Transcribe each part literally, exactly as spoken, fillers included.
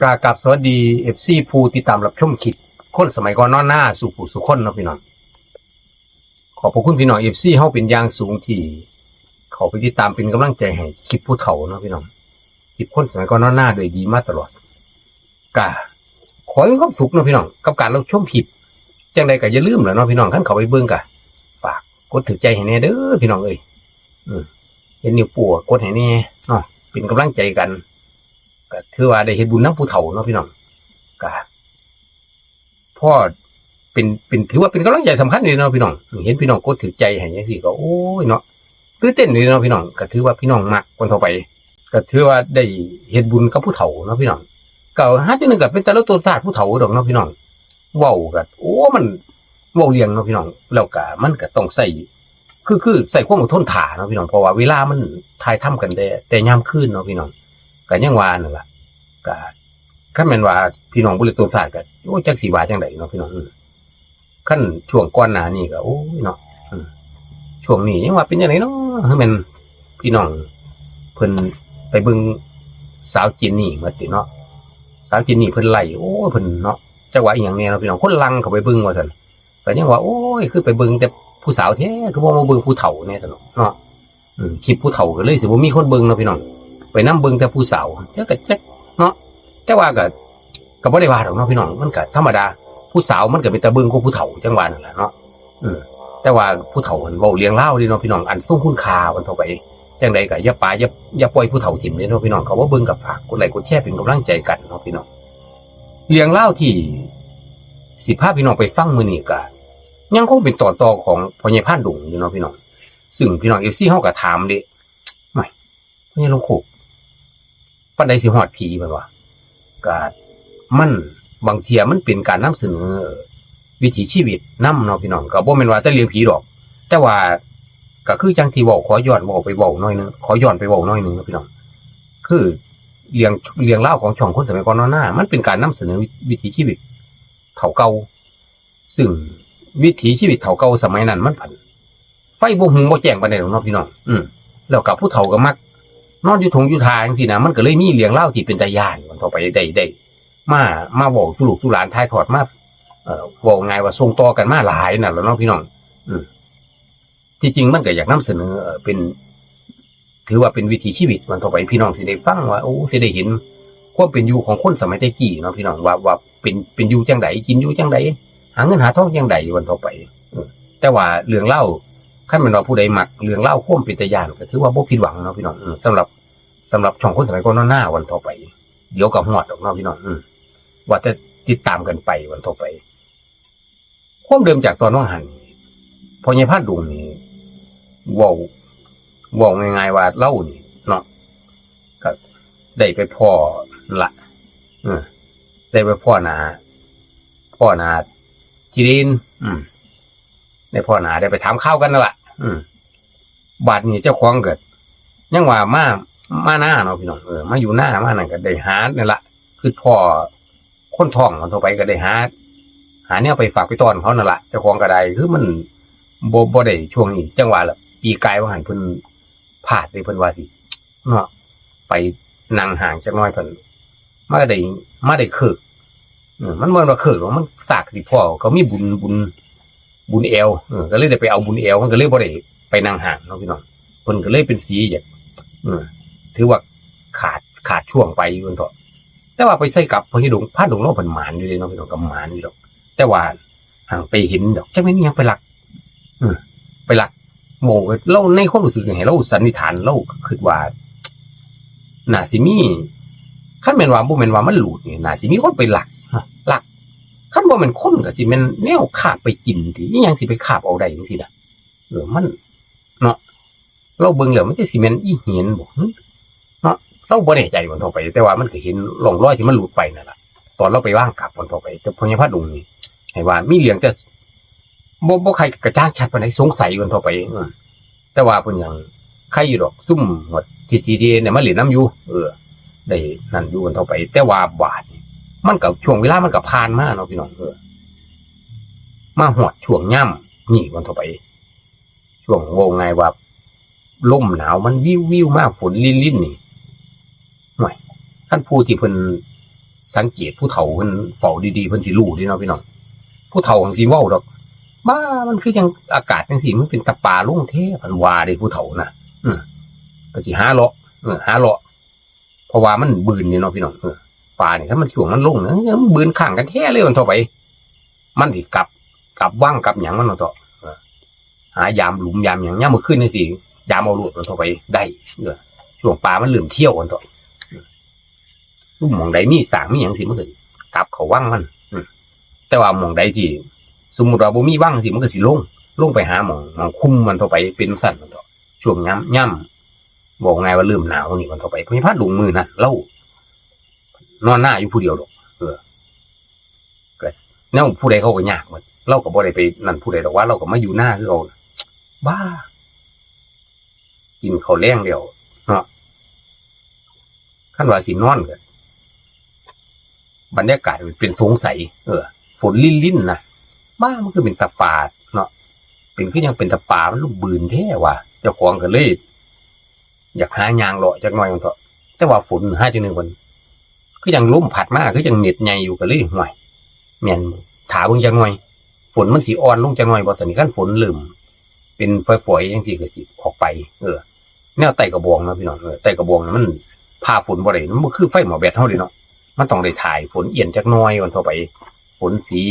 กราบสวัสดี เอฟซี ผู้ติดตามรับชมคลิปคนสมัยก่อนนอนหน้าสู่ผู้สู่คนเนาะพี่น้อง ขอบพระคุณพี่น้อง เอฟซี เฮาเป็นอย่างสูงที่เขาไปติดตามเป็นกำลังใจให้คลิปผู้เฒ่าเนาะพี่น้อง คลิปคนสมัยก่อนนอนหน้าโดยดีมาตลอด กะขอให้มีความสุขเนาะพี่น้อง กับการรับชมคลิป จังใดก็อย่าลืมแหละเนาะพี่น้อง คันเขาไปเบิ่งกะฝากกดถือใจให้แน่เด้อพี่น้องเอ้ย อืม เห็นนิ้วโป้กดให้แน่เนาะ เป็นกำลังใจกัน ก็ถือว่าได้เฮ็ดบุญนำผู้เฒ่าเนาะพี่น้อง ก็พอเป็น เป็น ถือว่าเป็นกำลังใจสำคัญเลยเนาะพี่น้อง เห็นพี่น้องกดถือใจให้จังซี่ก็ โอ้ยเนาะ ตื่นเต้นเลยเนาะพี่น้อง ก็ถือว่าพี่น้องมักคนทั่วไป ก็ถือว่าได้เฮ็ดบุญกับผู้เฒ่าเนาะพี่น้อง ก็หาจังหนึ่งก็เป็นแต่ละตัวศาสตร์ผู้เฒ่าดอกเนาะพี่น้อง เว้าก็ โอ้ มัน เว้าเรื่องเนาะพี่น้อง แล้วก็มันก็ต้องใช้ คือ คือใช้ความอดทนถ่าเนาะพี่น้อง เพราะว่าเวลามันถ่ายทำกันแต่ แต่ยามคืนเนาะพี่น้อง ก็ยังว่านั่นล่ะ ก็คันแม่นว่าพี่น้องบ่เลือกต้นชาติก็ โอ้ย จักสิว่าจังใดเนาะพี่น้อง อืม คันช่วงก่อนหน้านี้ก็ โอ้ยเนาะ อืม ช่วงนี้ยังว่าเป็นจังใดเนาะ คือแม่นพี่น้องเพิ่นไปเบิ่งสาวเจนนี่มาติเนาะ สาวเจนนี่เพิ่นไลฟ์ โอ้ย เพิ่นเนาะ จักว่าอีหยังแน่เนาะพี่น้อง คนลังเข้าไปเบิ่งว่าซั่น ก็ยังว่า โอ้ย คือไปเบิ่งแต่ผู้สาวแท้ คือบ่มาเบิ่งผู้เฒ่าแน่ซั่นเนาะ อืม คลิปผู้เฒ่าก็เลยสิบ่มีคนเบิ่งเนาะพี่น้อง ไปนำเบิ่งแต่ผู้สาว จักก็จักเนาะ แต่ว่าก็ ก็บ่ได้ว่าดอกเนาะพี่น้อง มันก็ธรรมดา ผู้สาวมันก็เป็นตาเบิ่งกว่าผู้เฒ่า จังว่านั่นแหละเนาะ อืม แต่ว่าผู้เฒ่ามันเว้าเรื่องราวเด้เนาะพี่น้อง อันทรงคุณค่ามันเท่าไป จังใดก็อย่าปา อย่า อย่าปล่อยผู้เฒ่าถิ่มเด้เนาะพี่น้อง เขาบ่เบิ่งก็ฝากกดไลค์กดแชร์เป็นกำลังใจกันเนาะพี่น้อง เรื่องราวที่สิพาพี่น้องไปฟังมื้อนี้ก็ ยังคงเป็นตอนต่อของพ่อใหญ่พรานดงอยู่เนาะพี่น้อง ซึ่งพี่น้อง เอฟซี เฮาก็ถามเด้ "ไม่ พ่อใหญ่หลวงโคก ปานใดสิฮอดผี" เพิ่นว่า ก็มัน บางเทื่อมันเป็นการนำเสนอวิถีชีวิตนำเนาะพี่น้อง ก็บ่แม่นว่าแต่เรื่องผีดอก แต่ว่าก็คือจั่งที่เว้า ขอย้อนเว้าไปเว้าหน่อยหนึ่ง ขอย้อนไปเว้าหน่อยหนึ่งเนาะพี่น้อง คือเรื่อง เรื่องราวของช่องคนสมัยก่อนนอนหน้า มันเป็นการนำเสนอวิ วิถีชีวิตเฒ่าเก่า ซึ่งวิถีชีวิตเฒ่าเก่าสมัยนั้นมันผัน ไฟบ่หุงบ่แจ้งปานใดดอกเนาะพี่น้อง อืม แล้วก็ผู้เฒ่าก็มักนอนอยู่ถงอยู่ทาจั่งซี้นะ มันก็เลยมีเรื่องราวที่เป็นตาย้านกันต่อไป ได้ ได้มา มาเว้าสู่ลูกสู่หลานถ่ายทอดมา เอ่อ เว้าง่ายว่าส่งต่อกันมาหลายนั่นแหละเนาะพี่น้อง อืม ที่จริงมันก็อยากนำเสนอ เอ่อ เป็น ถือว่าเป็นวิถีชีวิตวันต่อไป พี่น้องสิได้ฟังว่า โอ้ สิได้เห็นความเป็นอยู่ของคนสมัยแต่กี้เนาะพี่น้อง ว่า ว่าเป็น เป็นอยู่จั่งใด กินอยู่จั่งใด หาเงินหาทองจั่งใดวันต่อไป เออ แต่ว่าเรื่องราว คันแม่นว่าผู้ใดมักเรื่องราวความเป็นตาย้าน ก็ถือว่าบ่ผิดหวังเนาะพี่น้อง เออ สำหรับ สำหรับช่องคนสมัยก่อนนอนหน้าวันต่อไป เดี๋ยวก็ฮอดดอกเนาะพี่น้อง เออ ว่าแต่ติดตามกันไปวันต่อไป ความเดิมจากตอนว่างหั่น พ่อใหญ่พรานดงนี่ เว้า เว้าง่ายๆว่าเลานี่เนาะ ก็ได้ไปพ้อนั่นละ เออ ได้ไปพ้อหน้า พ้อหน้าที่ดิน อืม ได้พ้อหน้า ได้ไปถามข่าวกันนั่นละ อืม บาดนี้เจ้าของก็ยังว่ามา มานาเนาะพี่น้อง เออ มาอยู่นา มานั่นก็ได้หานั่นละ คือพ้อคนท้องทั่วไปก็ได้หา หาแนวไปฝากไปต้อนเขานั่นละ เจ้าของก็ได้ คือมันบ่ บ่ได้ช่วงนี้ จั่งว่าล่ะ ปีกายว่าหั่นเพิ่นพลาดเลย เพิ่นว่าสิ เนาะ ไปนั่งห่างจักหน่อยเพิ่น มาได้ มาได้เคิก เออ มันบ่แม่นว่าเคิกหรอก มันซากที่พ้อ เขามีบุญ บุญ บุญแอว เออ ก็เลยได้ไปเอาบุญแอว มันก็เลยบ่ได้ไปนั่งห่างเนาะพี่น้อง เพิ่นก็เลยเป็นสีอยาก เออ ถือว่าขาด ขาดช่วงไปอยู่เถาะ แต่ว่าไปใส่กับพระดง พระดงเราเพิ่นหมานอยู่เด้เนาะพี่น้อง ก็หมานอยู่ดอก แต่ว่าห่างไปเห็นดอก จักแม่นอิหยังไปลัก เออ ไปลัก โอ้ เราในความรู้สึกนี่ ให้เราสันนิษฐาน เราก็คิดว่า น่าสิมี คันแม่นว่าบ่แม่นว่ามันหลุดนี่ น่าสิมีคนไปลักเนาะ ลัก คันบ่แม่นคนก็สิแม่นแนวคาบไปกินติ อิหยังสิไปคาบเอาได้จั่งซี้ล่ะ เออ มัน เนาะ เราเบิ่งแล้วมันจะสิแม่นอีเห็นบ่ หึ เนาะ เราบ่แน่ใจวันต่อไป แต่ว่ามันก็เห็นร่องรอยที่มันหลุดไปนั่นล่ะ ตอนเราไปวางกับวันต่อไป แต่พ่อใหญ่พรานดงนี่ ให้ว่ามีเรื่องจะ บ่ บ่ใครกระจ่างชัดปานใด สงสัยวันต่อไป เออ แต่ว่าเพิ่นยังใครอยู่ดอก ซุ่มหมดที่ ที่ ที่เนี่ยมาเล่นนำอยู่ เออ ได้นั่นอยู่วันต่อไป แต่ว่าบาดนี่ มันก็ช่วงเวลามันก็ผ่านมาเนาะพี่น้อง เออ มาฮอดช่วงยามนี่วันต่อไป ช่วงเว้าง่ายว่าลมหนาวมันวิวๆมา ฝนลินๆนี่ ห่วย คันผู้ที่เพิ่น สังเกตผู้เฒ่าเพิ่นเฝ้าดีๆ เพิ่นสิรู้เด้เนาะพี่น้อง ผู้เฒ่าจั่งสิเว้าดอก บ้า มันคือจั่งอากาศจั่งซี้ มันเป็นตาปลาลงแท้ เพิ่นว่าเด้ผู้เฒ่านะ อืม ก็สิหาเลาะ เออ หาเลาะ เพราะว่ามันบืนนี่เนาะพี่น้อง เออ ปลานี่ ถ้ามันช่วงมันลงนะ มันบืนข้างกันแท้เลย มันเท่าไป มันสิกลับ กลับวังกลับหยังมันเนาะเถาะ เออ หายามหลุมยามหยัง ยามมื้อคืนจั่งซี้ ยามเอาโลดมันเท่าไป ได้ เออ ช่วงปลามันเริ่มเที่ยวมันเถาะ ซุมหม่องใดมีสร้างมีหยังสิ มันก็กลับเข้าวังมัน อืม แต่ว่าหม่องใดที่ สมมุติว่าบ่มีวังสิ มันก็สิลง ลงไปหาหม่อง หม่องคุมมันเท่าไป เป็นจั่งซั้นมันเถาะ ช่วงยาม ยาม เว้าง่ายว่าเริ่มหนาวนี่มันเท่าไป พญาพาดหลวงมื้อนั้น ลาวนอนนาอยู่ผู้เดียวดอก เออ ก็แนวผู้ใดเขาก็ยากหมด ลาวก็บ่ได้ไปนั่นผู้ใดดอก ว่าลาวก็มาอยู่นาคือเก่า บ้า กินข้าวแลงแล้วเนาะ คันว่าสินอนก็ บรรยากาศมันเป็นสงสัย เออ ฝนลินๆ นะ บ้า มันคือเป็นตาปลาเนาะ เป็นคือยังเป็นตาปลา มันลูกบืนแท้ว่ะ เจ้าของก็เลย อยากหาย่างเลาะจักหน่อยมันเถาะ แต่ว่าฝนหาจั่งหนึ่งมัน คือยังลมพัดมา คือยังเม็ดใหญ่อยู่ ก็เลย ห่วย แม่น ถ้าเบิ่งจักหน่อย ฝนมันสิอ่อนลงจักหน่อยบ่ ตอนนี้คันฝนเริ่มเป็นฝอยๆ จั่งซี้ก็สิออกไป เออ แนวไต่กระบองเนาะพี่น้อง เออ ไต่กระบองน่ะมันพาฝนบ่ได้ มันบ่คือไฟหม้อแบตเฮาเด้เนาะ มันต้องได้ถ่ายฝนเอียนจักหน่อยมันเท่าไป ฝนสี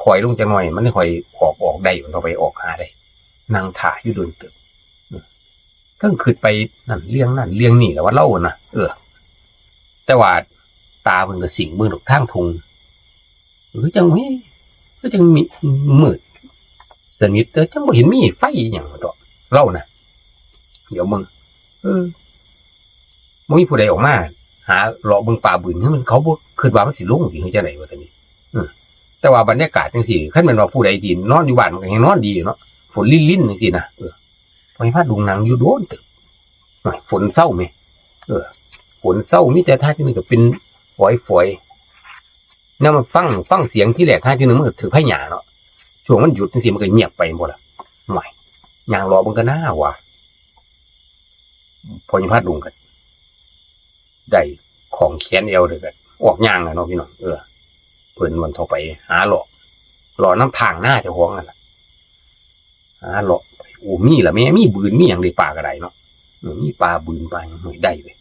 ค่อยๆ ลงจักหน่อย มันค่อยออก ออกได้มันเท่าไป ออกหาได้ นั่งถ่าอยู่โดนเติบ อืม เทิงคิดไปนั่นเรื่องนั่นเรื่องนี้แหละว่าลาวนะ เออ แต่ว่าตาเพิ่นก็สิงเบิ่งดอกทางทุ่ง คือจั่งมี คือจั่งมีมืดสนิท แต่จั่งบ่เห็นมีไฟอิหยังดอก ลาวนะ เดี๋ยวเบิ่ง เออ บ่มีผู้ใดออกมา หาเลาะเบิ่งปลาบืน คือมัน เขาบ่คิดว่ามันสิลงสิ คือจั่งใด๋วะ ตอนนี้ เออ แต่ว่าบรรยากาศจั่งซี้ คันแม่นว่าผู้ใดที่นอนอยู่บ้านมันก็แฮ่งนอนดีเนาะ ฝนลินๆ จั่งซี้นะ เออ พญาพาดหลวงนั่งอยู่โดนเติบ โอ้ย ฝนเซาแหม เออ ฝนเซา มีแต่ท่าที่มันก็เป็นฝอยๆ แนวมันฟัง ฟังเสียงทีแรก ท่าที่หนึ่งมันก็ถือไผหญ้าเนาะ ช่วงมันหยุดจั่งซี้มันก็เงียบไปบ่ล่ะ ห่วย ย่างเลาะเบิ่งก็น่าว่า พญาพาดหลวงก็ได้ของแขนแอ่วเด้อ ก็ออกย่างแล้วเนาะพี่น้อง เออ เพิ่นมันเท่าไปหาเลาะ เลาะนำทางนาเจ้าของนั่นล่ะ หาเลาะไป โอ้ มีล่ะแม่ มีบืน มีหยังได้ปลาก็ได้เนาะ เออ มีปลาบืนปลาหยัง โอ้ย ได้เว้ย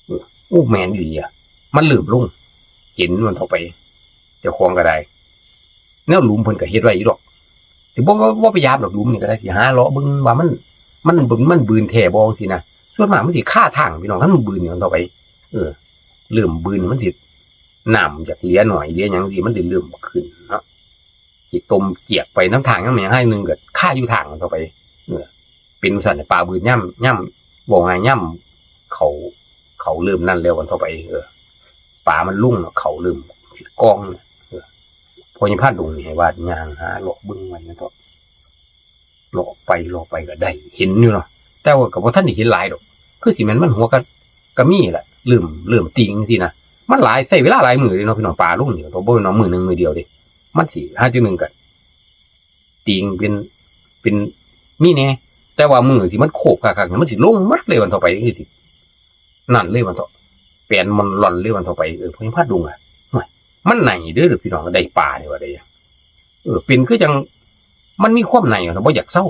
เออ โอ้ แม่นอีหลีอะ มันเริ่มลง เห็นมันเท่าไป เจ้าของก็ได้ แนวหลุมเพิ่นก็เฮ็ดไว้อยู่ดอก สิบ่ บ่ บ่ไปยามดอกหลุมนี่ก็ได้ สิหาเลาะเบิ่งว่ามัน มัน มันบืนแท้บ่จั่งซี้นะ ส่วนมากมันสิคาทางพี่น้อง คันมันบืนนี่มันเท่าไป เออ เริ่มบืนนี่มันสิ น้ำอยากเหลือหน่อย เหลือหยังสิ มันสิเริ่มขึ้นเนาะ สิต้มเจียกไปนำทางนำหยัง หาหนึ่งก็คาอยู่ทางมันเท่าไป เออ เป็นจั่งซั้น ปลาบืนยาม ยาม เว้าง่าย ยามเขา เขาเริ่มนั่นแล้วมันเท่าไป เออ ปลามันลงเนาะ เขาเริ่มสิกองเนาะ เออ พญาพาดหลวงนี่ให้ว่าย่างหาเลาะเบิ่งไว้นะเถาะ เลาะไปเลาะไปก็ได้ เห็นอยู่เนาะ แต่ว่าก็บ่ทันได้เห็นหลายดอก คือสิแม่นมันหัวกะ กะมีแหละ เริ่ม เริ่มติ่งจั่งซี้นะ มันหลาย ใช้เวลาหลายมื้อเด้เนาะพี่น้อง ปลาลงนี่ก็บ่แม่นว่ามื้อหนึ่งมื้อเดียวเด้ มันสิหาจั่งหนึ่งก็ ติ่งเป็น เป็น มีแหน่ แต่ว่ามื้อที่มันโคบคักๆนี่มันสิลงหมดเลยมันเท่าไป คือสิ นั่นเลยมันเถาะ แปนมันล่อนเลยมันเท่าไป เออ พญาพาดหลวงอะ โอ้ย มันไหนเด้อพี่น้อง ได้ปลานี่ว่าได้ เออ เป็นคือจั่ง มันมีความไหนอะ บ่อยากเซา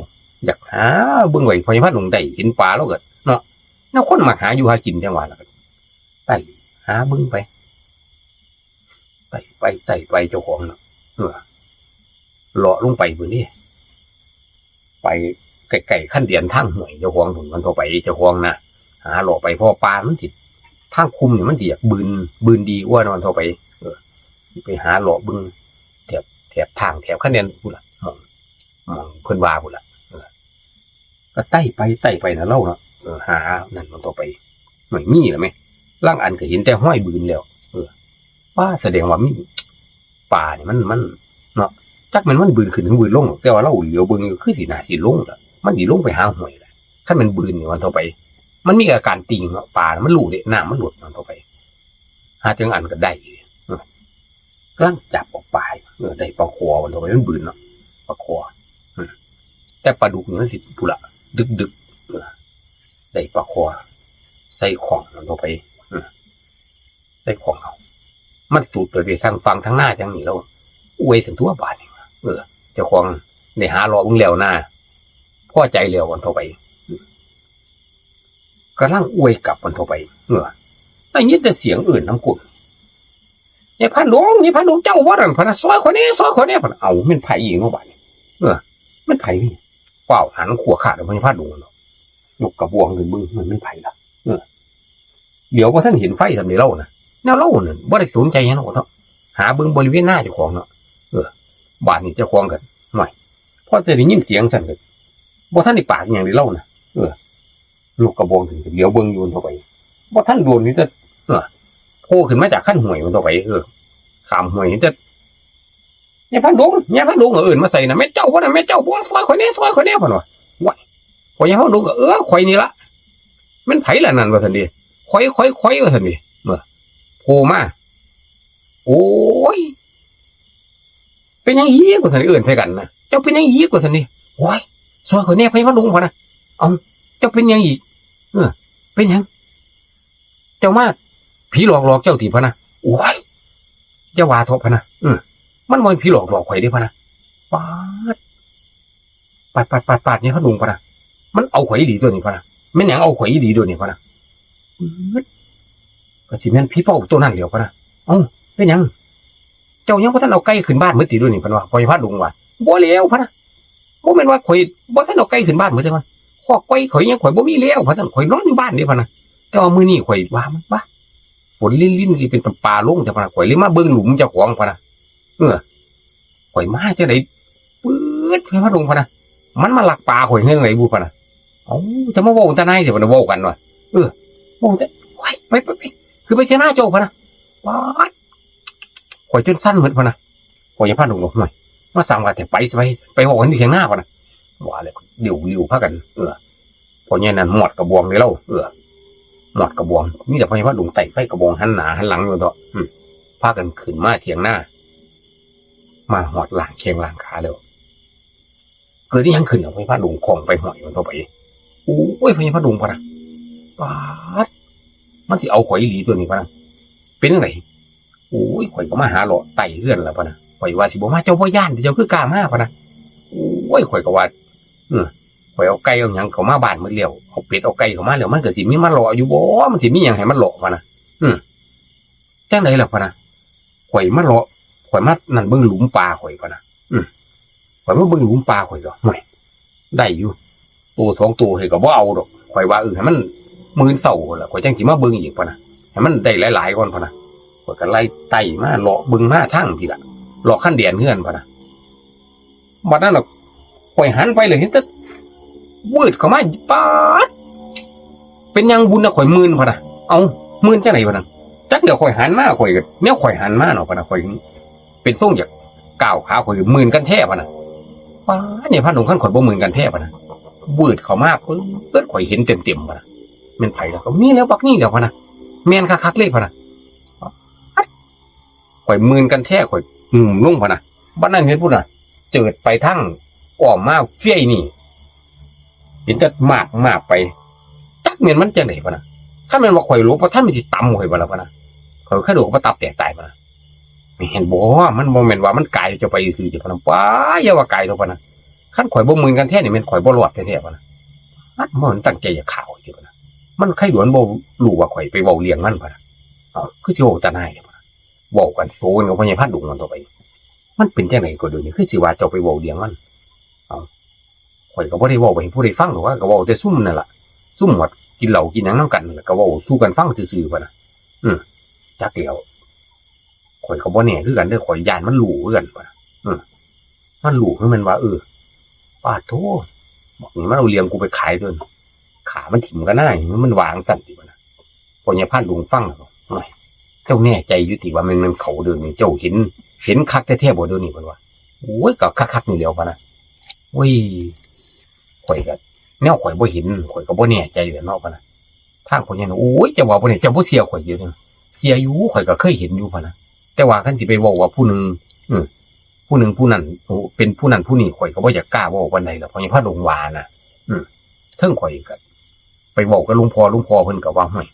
อยากหาเบิ่งไว้ พญาพาดหลวงได้เห็นปลาแล้วก็เนาะ แนวคนมักหาอยู่หากินจั่งว่าล่ะ ไต่หาเบิ่งไป ไต่ไป ไต่ไปเจ้าของน่ะ เออ เลาะลงไปพุ้นเด้ ไปใกล้ๆ คันเดียนทางห้วยเจ้าของพุ้น มันเท่าไปเจ้าของนะ หาเลาะไป เพราะปลามันสิ ทางคุมนี่มันสิอยากบืน บืนดีกว่าเนาะ มันเท่าไป เออ ไปหาเลาะเบิ่ง แถบ แถบทาง แถบคันเดียนพุ้นล่ะ หม่อง หม่องเพิ่นว่าพุ้นล่ะ เออ ก็ไต่ไปไต่ไปนะลาวเนาะ เออ หานั่นมันเท่าไป ไม่มีแล้วแหม ลางอันก็เห็นแต่ฮอยบืนแล้ว เออ ว่าแสดงว่ามี ปลานี่มัน มัน เนาะ จักแม่นมันบืนขึ้นหรือบืนลง แต่ว่าลาวเหลียวเบิ่งอยู่คือสิน่าสิลงล่ะ มันสิลงไปหาห้วยล่ะ คันแม่นบืนนี่มันเท่าไป มันมีอาการติ่งเนาะ ปลามันรู้เด้ น้ำมันลดมันเท่าไป หาจั่งอันก็ได้ เออ กำลังจับเอาปลาอยู่ เออ ได้ปลาคอมันเท่าไป มันบืนเนาะ ปลาคอ อืม แต่ปลาดุกนี่มันสิพุ้นล่ะ ดึกๆ เออ ได้ปลาคอ ใส่ข้องมันเท่าไป อืม ใส่ข้องเอา มันสุดเลยเด้ ทางฝั่งทางหน้าจังนี่แล้ว อวยซั่นตั๊วบาดนี่ เออ เจ้าของได้หาเลาะเบิ่งแล้วนา พอใจแล้ว อันเฒ่าไป กำลังอวยกลับ อันเฒ่าไป เออ ได้ยินแต่เสียงเอิ้นนำก้น "ยายพรานหลวง ยายพรานหลวง เจ้าบ่นั่น" พะนะ "ซอยข้อยแหน่ ซอยข้อยแหน่" พะนะ เอ้า แม่นไผอีกเนาะบาดนี้ เออ แม่นไผนี่ ฟ้าวหันขวัวขาดออกมา ยายพรานหลวงเนาะ ยกกระบองขึ้นเบิ่ง มันแม่นไผล่ะ เออ เหลียวบ่ทันเห็นไฟซำเด้ ลาวน่ะ แนวลาวนั่นบ่ได้สนใจหยังดอกเนาะ หาเบิ่งบริเวณนาเจ้าของเนาะ เออ บาดนี้เจ้าของก็ ห่วย พอจะได้ยินเสียงซั่นก็ บ่ทันได้ปากอิหยังเด้ ลาวน่ะ เออ ยกกระบองขึ้นก็เหลียวเบิ่งอยู่ อันเฒ่าไป บ่ทันโดนนี่แต่ เออ โผล่ขึ้นมาจากคันห้วย อันเฒ่าไป เออ ข้ามห้วยนี่แต่ "ยายพรานหลวง ยายพรานหลวง" เอิ้นมาใส่น่ะ "แม่นเจ้าบ่น่ะ แม่นเจ้าบ่ ซอยข้อยแหน่ ซอยข้อยแหน่" พะนะ ว้าย พอยายพรานหลวงก็ "เออ ข้อยนี่ละ แม่นไผล่ะนั่น" ว่าซั่นเด้ "ข้อย ข้อย ข้อย" ว่าซั่นเด้ เออ โผล่มา "โอ้ย เป็นหยังอีก" ว่าซั่น เอิ้นใส่กันนะ "เจ้าเป็นหยังอีก" ว่าซั่นเด้ "โอ้ย ซอยข้อยแหน่ พอยายพรานหลวง" พะนะ "เอ้า เจ้าเป็นหยังอีก เออ เป็นหยัง เจ้ามา ผีหลอกหลอกเจ้าติ" พะนะ "โอ้ย อย่าว่าเถาะ" พะนะ "เออ มันบ่แม่นผีหลอกหลอกข้อยเด้" พะนะ ปาด ปาด ปาด ปาด ปาด ยายพรานหลวง พะนะ "มันเอาข้อยอีหลีตั๊วนี้" พะนะ "แม่นหยังเอาข้อยอีหลีตั๊วนี้" พะนะ "ปื๊ด ก็สิแม่นผีเป้าตั๊วนั้นแหล้ว" พะนะ "เอ้า เป็นหยัง เจ้ายังบ่ทันเอาไก่ขึ้นบ้านหมดติตั๊วนี้" พะนะ พอยายพรานหลวงว่า "บ่แล้ว" พะนะ "บ่แม่นว่าข้อยบ่ทันเอาไก่ขึ้นบ้านหมดเด้ พะ คอกไก่ข้อยยังข้อยบ่มีแล้ว" พะนะ "ข้อยนอนอยู่บ้านเด้" พะนะ "แต่ว่ามื้อนี้ข้อยว่ามัน บ้า ฝนรินๆ สิเป็นตาปาลง" แต่พะนะ "ข้อยเลยมาเบิ่งหลุมเจ้าของ" พะนะ เออ "ข้อยมาจังได๋ ปื๊ด พอยายพรานหลวง" พะนะ "มันมาลักปลาข้อยเฮือจังได๋บุ" พะนะ "เอ้า จะมาเว้าแต่นายเด้" พะนะ เว้ากันว่า เออ "เว้าแต่ โอ้ย ไป ไป ไป คือไปเถียงนาเจ้า" พะนะ ปาด ข้อยจนสั่นหมด พะนะ พอยายพรานหลวง "ห่วย มาสั่งว่าแต่ไป ไป ไปเว้ากันอยู่เถียงนา" พะนะ ว่าแล้วเลี้ยวๆ พากัน เออ พ่อใหญ่นั่นมอดกระบองเลยลาว เออ มอดกระบอง มีแต่พอยายพรานหลวงไต่ไฟกระบองหันหน้าหันหลังอยู่เนาะ อืม พากันขึ้นมาเถียงนา มาฮอดล้างแข้งล้างขาแล้ว เกิดอิหยังขึ้นล่ะ พอยายพรานหลวง คล่องไปห้อยมันเฒ่าไป "โอ้ย พอยายพรานหลวง" พะนะ "ป๊าด มันสิเอาข้อยอีหลีตั๊วนี้" พะนะ "เป็นจั่งใด๋" "โอ้ย ข้อยก็มาหาเลาะใต้เฮือนล่ะ" พะนะ "ข้อยว่าสิบ่มา เจ้าบ่ย้านติ เจ้าคือกล้ามา" พะนะ "โอ้ย ข้อยก็ว่า เออ ข้อยเอาไก่เอาหยังเข้ามาบ้านหมดแล้ว เอาเป็ดเอาไก่เข้ามาแล้ว มันก็สิมีมาเลาะอยู่บ่ มันสิมีหยังให้มันเลาะ" พะนะ "อืม จั่งใด๋ล่ะ" พะนะ "ข้อยมาเลาะ ข้อยมานั่นเบิ่งหลุมปลาข้อย" พะนะ "อืม ข้อยมาเบิ่งหลุมปลาข้อยก็ ห่วย ได้อยู่ โตสองโตข้อยก็บ่เอาดอก ข้อยว่า เออ ให้มันมื่นเช้าพู้นล่ะ ข้อยจั่งสิมาเบิ่งอีก" พะนะ "ให้มันได้หลายๆ ก่อน" พะนะ ข้อยก็ไล่ไต่มาเลาะเบิ่งมาทางพี้ล่ะ เลาะคันแดนเฮือน พะนะ บัดนั้นน่ะ ข้อยหันไปเลยเห็นแต่วืดเข้ามา ป๊าด เป็นหยังบุญนะ ข้อยมื่น พะนะ "เอ้า มื่นจั่งใด๋" พะนะ "จักแล้ว ข้อยหันมา ข้อยก็แนวข้อยหันมาเนาะ" พะนะ "ข้อยเป็นทรงอยากก้าวขา ข้อยมื่นกันแท้" พะนะ "ป๊าด เนี่ยพระหลวง คันข้อยบ่มื่นกันแท้" พะนะ วืดเข้ามาปึ๊ด ข้อยเห็นเต็มๆ พะนะ "แม่นไผล่ะ" "ก็มีแล้ว บักนี่แล้ว" พะนะ "แม่นคักๆ เลย" พะนะ ข้อยมื่นกันแท้ ข้อยงุ่มลง พะนะ บัดนั้นเห็นพุ้นน่ะ เจิดไปทางอ้อมมาเฟ้ยนี่ เห็นแต่มากมากไป จักแม่นมันจั่งใด๋ พะนะ คันแม่นว่าข้อยหลบบ่ทัน มันสิตำข้อยบ่ล่ะ พะนะ ข้อยกระโดดก็บ่ตับแตกตาย พะนะ เห็นบ่ มันบ่แม่นว่ามันกายเจ้าไปซื่อๆ ติ พะนะ ป๊า อย่าว่ากายเถาะ พะนะ คันข้อยบ่มื่นกันแท้นี่ แม่นข้อยบ่รอดแท้ๆ พะนะ มันบ่ตั้งใจอยากฆ่าข้อยติ พะนะ มันใครหลวนบ่รู้ว่าข้อยไปเว้าเรื่องมัน พะนะ เอ้า คือสิเว้าตาหน้ายแท้ พะนะ เว้ากันโซกันกับพ่อใหญ่พาดงกันต่อไป มันเป็นจั่งใด๋ก็เดี๋ยวนี้ คือสิว่าเจ้าไปเว้าเรื่องมัน เอ้า ข้อยก็บ่ได้เว้าไปให้ผู้ใดฟังดอกว่า ก็เว้าแต่ซุมนั่นล่ะ ซุมหมดกินเหล้ากินหยังนำกันนั่นล่ะ ก็เว้าสู่กันฟังซื่อๆ พะนะ อืม จักแหล้ว ข้อยก็บ่แน่คือกันเด้อ ข้อยย้านมันรู้คือกัน พะนะ อืม มันรู้คือแม่นว่า เออ ปาดโธ่ บักนี่มันเอาเรื่องกูไปขายตั๊ว ฆ่ามันถิ่มก็น่า มันว่าจั่งซั้นติ พะนะ พ่อใหญ่พาดงฟังแล้วก็ โอ้ย เจ้าแน่ใจอยู่ติว่าแม่น แม่นเขาเดี๋ยวนี้ เจ้าเห็น เห็นคักแท้ๆ บ่เดี๋ยวนี้ เพิ่นว่า โอ้ย ก็คักๆ นี่แหล้ว พะนะ โอ้ย ข้อยก็ แนวข้อยบ่เห็น ข้อยก็บ่แน่ใจแหล้วเนาะ พะนะ ทางพ่อใหญ่น่ะ โอ้ย เจ้าว่าบ่แน่ เจ้าบ่เชื่อข้อยติ เชื่ออยู่ ข้อยก็เคยเห็นอยู่ พะนะ แต่ว่าคันสิไปเว้าว่าผู้หนึ่ง อืม ผู้หนึ่งผู้นั้น โอ้ เป็นผู้นั้นผู้นี้ ข้อยก็บ่อยากกล้าเว้าปานใดล่ะ พ่อใหญ่พาดงว่านะ อืม เทิงข้อยก็ไปเว้ากับหลวงพ่อ หลวงพ่อเพิ่นก็ว่า ห้วย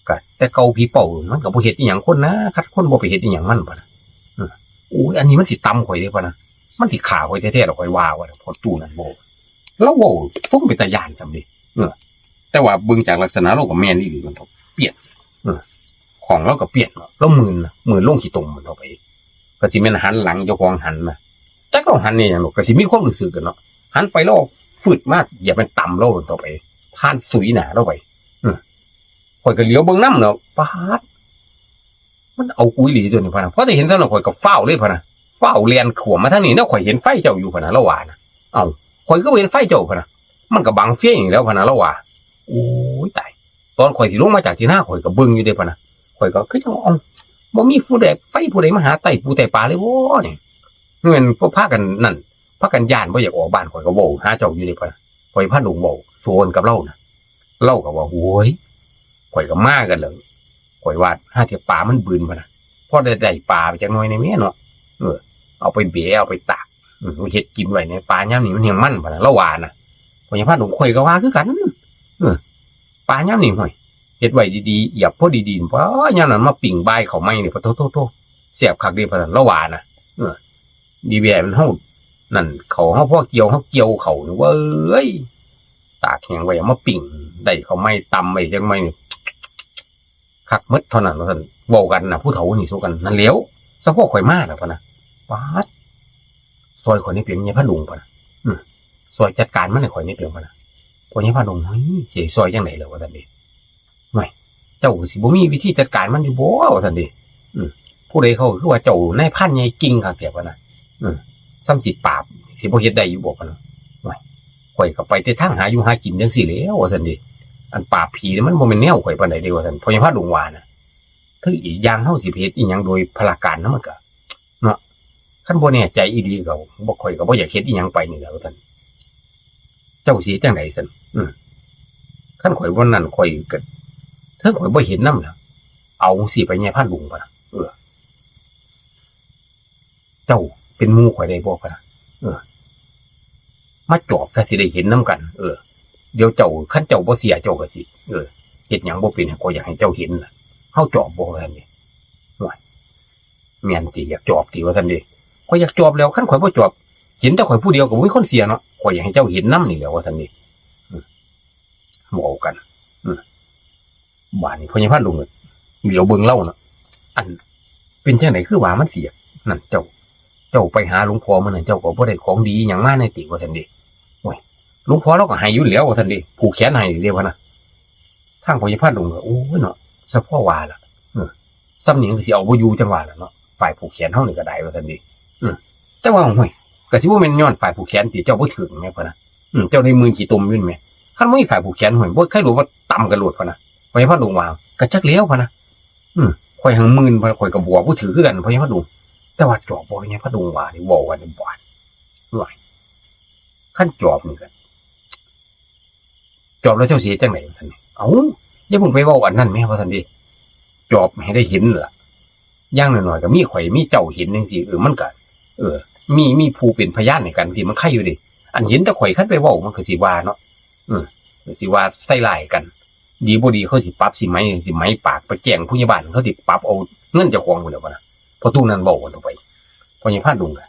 ก็แต่เก่าผีเป้ามันก็บ่เฮ็ดอีหยังคนนะ คันคนบ่ไปเฮ็ดอีหยังมันพะนะ เออ โอ้ย อันนี้มันสิตำข่อยเด้พะนะ มันสิฆ่าข่อยแท้ๆดอก ข่อยว่า ว่าพอตู้นั้นเว้า ลาวเว้าสมเป็นตาย้านส่ำเด้ เออ แต่ว่าเบิ่งจากลักษณะลาวก็แม่นอีหลี มันเฒ่า เปลี่ยน เออ ของลาวก็เปลี่ยนเนาะ ลาวมื่นนะ มื่นลงขี้ตมมันเฒ่าไป ก็สิแม่นหันหลังเจ้าของหันนะ จักลาวหันนี่หยังดอก ก็สิมีความรู้สึกกันเนาะ หันไปลาวฟึดมาเหยียบแม่นตำลาวเฒ่าไป ผ่านสุยหน้าลาวไป เออ ข่อยก็เหลียวเบิ่งนำเนาะ ป๊าด มันเอากูอีหลีตัวนี้พะนะ พอได้เห็นเท่านั้นข่อยก็ฟ้าวเลยพะนะ ฟ้าวแล่นขวมมาทางนี้ แนวข่อยเห็นไฟเจ้าอยู่พะนะ ลาวว่านะ เอ้า ข่อยคือบ่เห็นไฟเจ้าพะนะ มันก็บังเฟียงอีกแล้วพะนะ ลาวว่า โอ้ย ตาย ตอนข่อยสิลงมาจากที่นาข่อยก็เบิ่งอยู่เด้พะนะ ข่อยก็คือจั่ง เอ้า บ่มีผู้ใด ไฟผู้ใดมาหาไต่ปูไต่ปลาเลยบ่นี่ แม่นบ่พากันนั่น พากันย้านบ่อยากออกบ้าน ข่อยก็เว้าหาเจ้าอยู่เด้พะนะ ข่อยพาลุงเว้าสวนกับลาวนะ ลาวก็ว่า โอ้ย ข่อยก็มากันแล้ว ข่อยว่าหาเทื่อปลามันบืนพะนะ พอได้ ได้ปลาไปจักหน่อยในแม่เนาะ เออ เอาไปแบะ เอาไปตาก อืม เฮ็ดกินไว้ในปลายามนี้มันแฮงมันพะนะ ลาวว่านะ พ่อใหญ่พาลุง ข่อยก็ว่าคือกัน เออ ปลายามนี้ห้วย เฮ็ดไว้ดีๆ เหยียบพอดีๆ ปะ ยามนั้นมาปิ้งบ่ายเข้าใหม่นี่ ปะโท โท โท แซ่บคักเด้พะนะ ลาวว่านะ เออ ดีแหว่มันเฮา นั่น เข้าเฮาพอเกี่ยว เฮาเกี่ยวเข้านี่เว้ย ตากแห้งไว้เอามาปิ้ง ได้เข้าใหม่ตำไว้จักหน่อยนี่ คักหมดเท่านั้นว่าซั่น เว้ากันน่ะ ผู้เฒ่านี่สู้กัน นั่นแหล้ว สะโพกข่อยมาแล้วพะนะ ป๊าด ซอยข่อยนี่เป็นไงพะลุงพะนะ อืม ซอยจัดการมันให้ข่อยนี่เป็นพะนะ พ่อใหญ่พะลุง เฮ้ย สิซอยจังได๋ล่ะ ว่าซั่นเด้ ห่วย เจ้าก็สิบ่มีวิธีจัดการมันอยู่บ่ ว่าซั่นเด้ อืม ผู้ใดเขาคือว่าเจ้านายพรานใหญ่เก่งคักแท้พะนะ อืม ส่ำสิปราบ สิบ่เฮ็ดได้อยู่บ่พะนะ ห่วย ข่อยก็ไปแต่ทางหาอยู่หากินจั่งซี้แหล้ว ว่าซั่นเด้ อันปราบผีนี่มันบ่แม่นแนวข่อยปานใดเด้ ว่าซั่น พ่อใหญ่พาดงว่านะ คืออีกอย่างเฮาสิไปเฮ็ดอีหยังโดยพลการนะมันก็ เนาะ คันบ่แน่ใจอีหลีก็บ่ ข่อยก็บ่อยากเฮ็ดอีหยังไปนี่แหละ ว่าซั่น เจ้าสิเฮ็ดจั่งใด๋ซั่น อืม คันข่อยบ่นั่นข่อยก็ เทิงข่อยบ่เห็นนำล่ะ เอาจั่งซี้ไป ใหญ่พาดง พะนะ เออ เจ้าเป็นหมู่ข่อยได้บ่ พะนะ เออ มาจอบซะสิได้เห็นนำกัน เออ เดี๋ยวเจ้า คันเจ้าบ่เชื่อเจ้าก็สิ เออ เฮ็ดหยังบ่เป็น ข่อยอยากให้เจ้าเห็นน่ะ เฮาจอบบ่ ว่าซั่นเด้ ห่วย แม่นติ อยากจอบติ ว่าซั่นเด้ ข่อยอยากจอบแหล้ว คันข่อยบ่จอบ เห็นแต่ข่อยผู้เดียวก็บ่มีคนเชื่อเนาะ ข่อยอยากให้เจ้าเห็นนำนี่แหละ ว่าซั่นเด้ อืม เว้ากัน อืม บาดนี้พ่อใหญ่พาดงก็เหลียวเบิ่งลาวเนาะ อัน เป็นจั่งใด๋คือว่ามันสิอยาก นั่น เจ้า เจ้าไปหาหลวงพ่อมื้อนั้น เจ้าก็บ่ได้ของดีอิหยังมาแน่ติ ว่าซั่นเด้ โอ้ย หลวงพ่อลาวก็ให้อยู่แล้ว ว่าซั่นเด้ ผูกแขนให้เด้ พะนะ ทางพ่อใหญ่พาดงก็ โอ้ยเนาะ สะพอว่าล่ะ เออ ส่ำนี้มันก็สิเอาบ่อยู่จั่งว่าล่ะเนาะ ฝ่ายผูกแขนเฮานี่ก็ได้ ว่าซั่นเด้ อืม แต่ว่า โอ้ย ก็สิบ่แม่นย้อนฝ่ายผูกแขนติ เจ้าบ่ถืกแหม พะนะ อืม เจ้าได้มื่นขี้ตมอยู่แหม คันบ่มีฝ่ายผูกแขน โอ้ย บ่ใครรู้ว่าตำกันโลด พะนะ พ่อใหญ่พาดงว่า ก็จักแหล้ว พะนะ อืม ข่อยหังมื่น พะนะ ข่อยก็บวกบ่ถืกคือกัน พ่อใหญ่พาดง แต่ว่าจอบบ่ พ่อใหญ่พาดงว่านี่ เว้ากันนี่บาด ห่วย คันจอบนี่ก็ จอบแล้วเจ้าสิเฮ็ดจั่งใด๋ ว่าซั่นเด้ เอ้า อย่าเพิ่งไปเว้าอันนั้นแหม ว่าซั่นเด้ จอบให้ได้เห็นล่ะ อย่างน้อยๆก็มีข่อยมีเจ้าเห็นจั่งซี้ เออ มันก็ เออ มี มีผู้เป็นพยานให้กันจั่งซี้ มันไคอยู่เด้ อันเห็นแต่ข่อย คันไปเว้ามันก็สิว่าเนาะ เออ ก็สิว่าใส่ร้ายกัน ดีบ่ดีเขาสิปรับสิไหม สิไหมปากไปแจ้งผู้ใหญ่บ้าน เขาสิปรับเอาเงินเจ้าของพู้นแหล้วพะนะ พอตู้นั้นเว้ากันออกไป พ่อใหญ่พาดงก็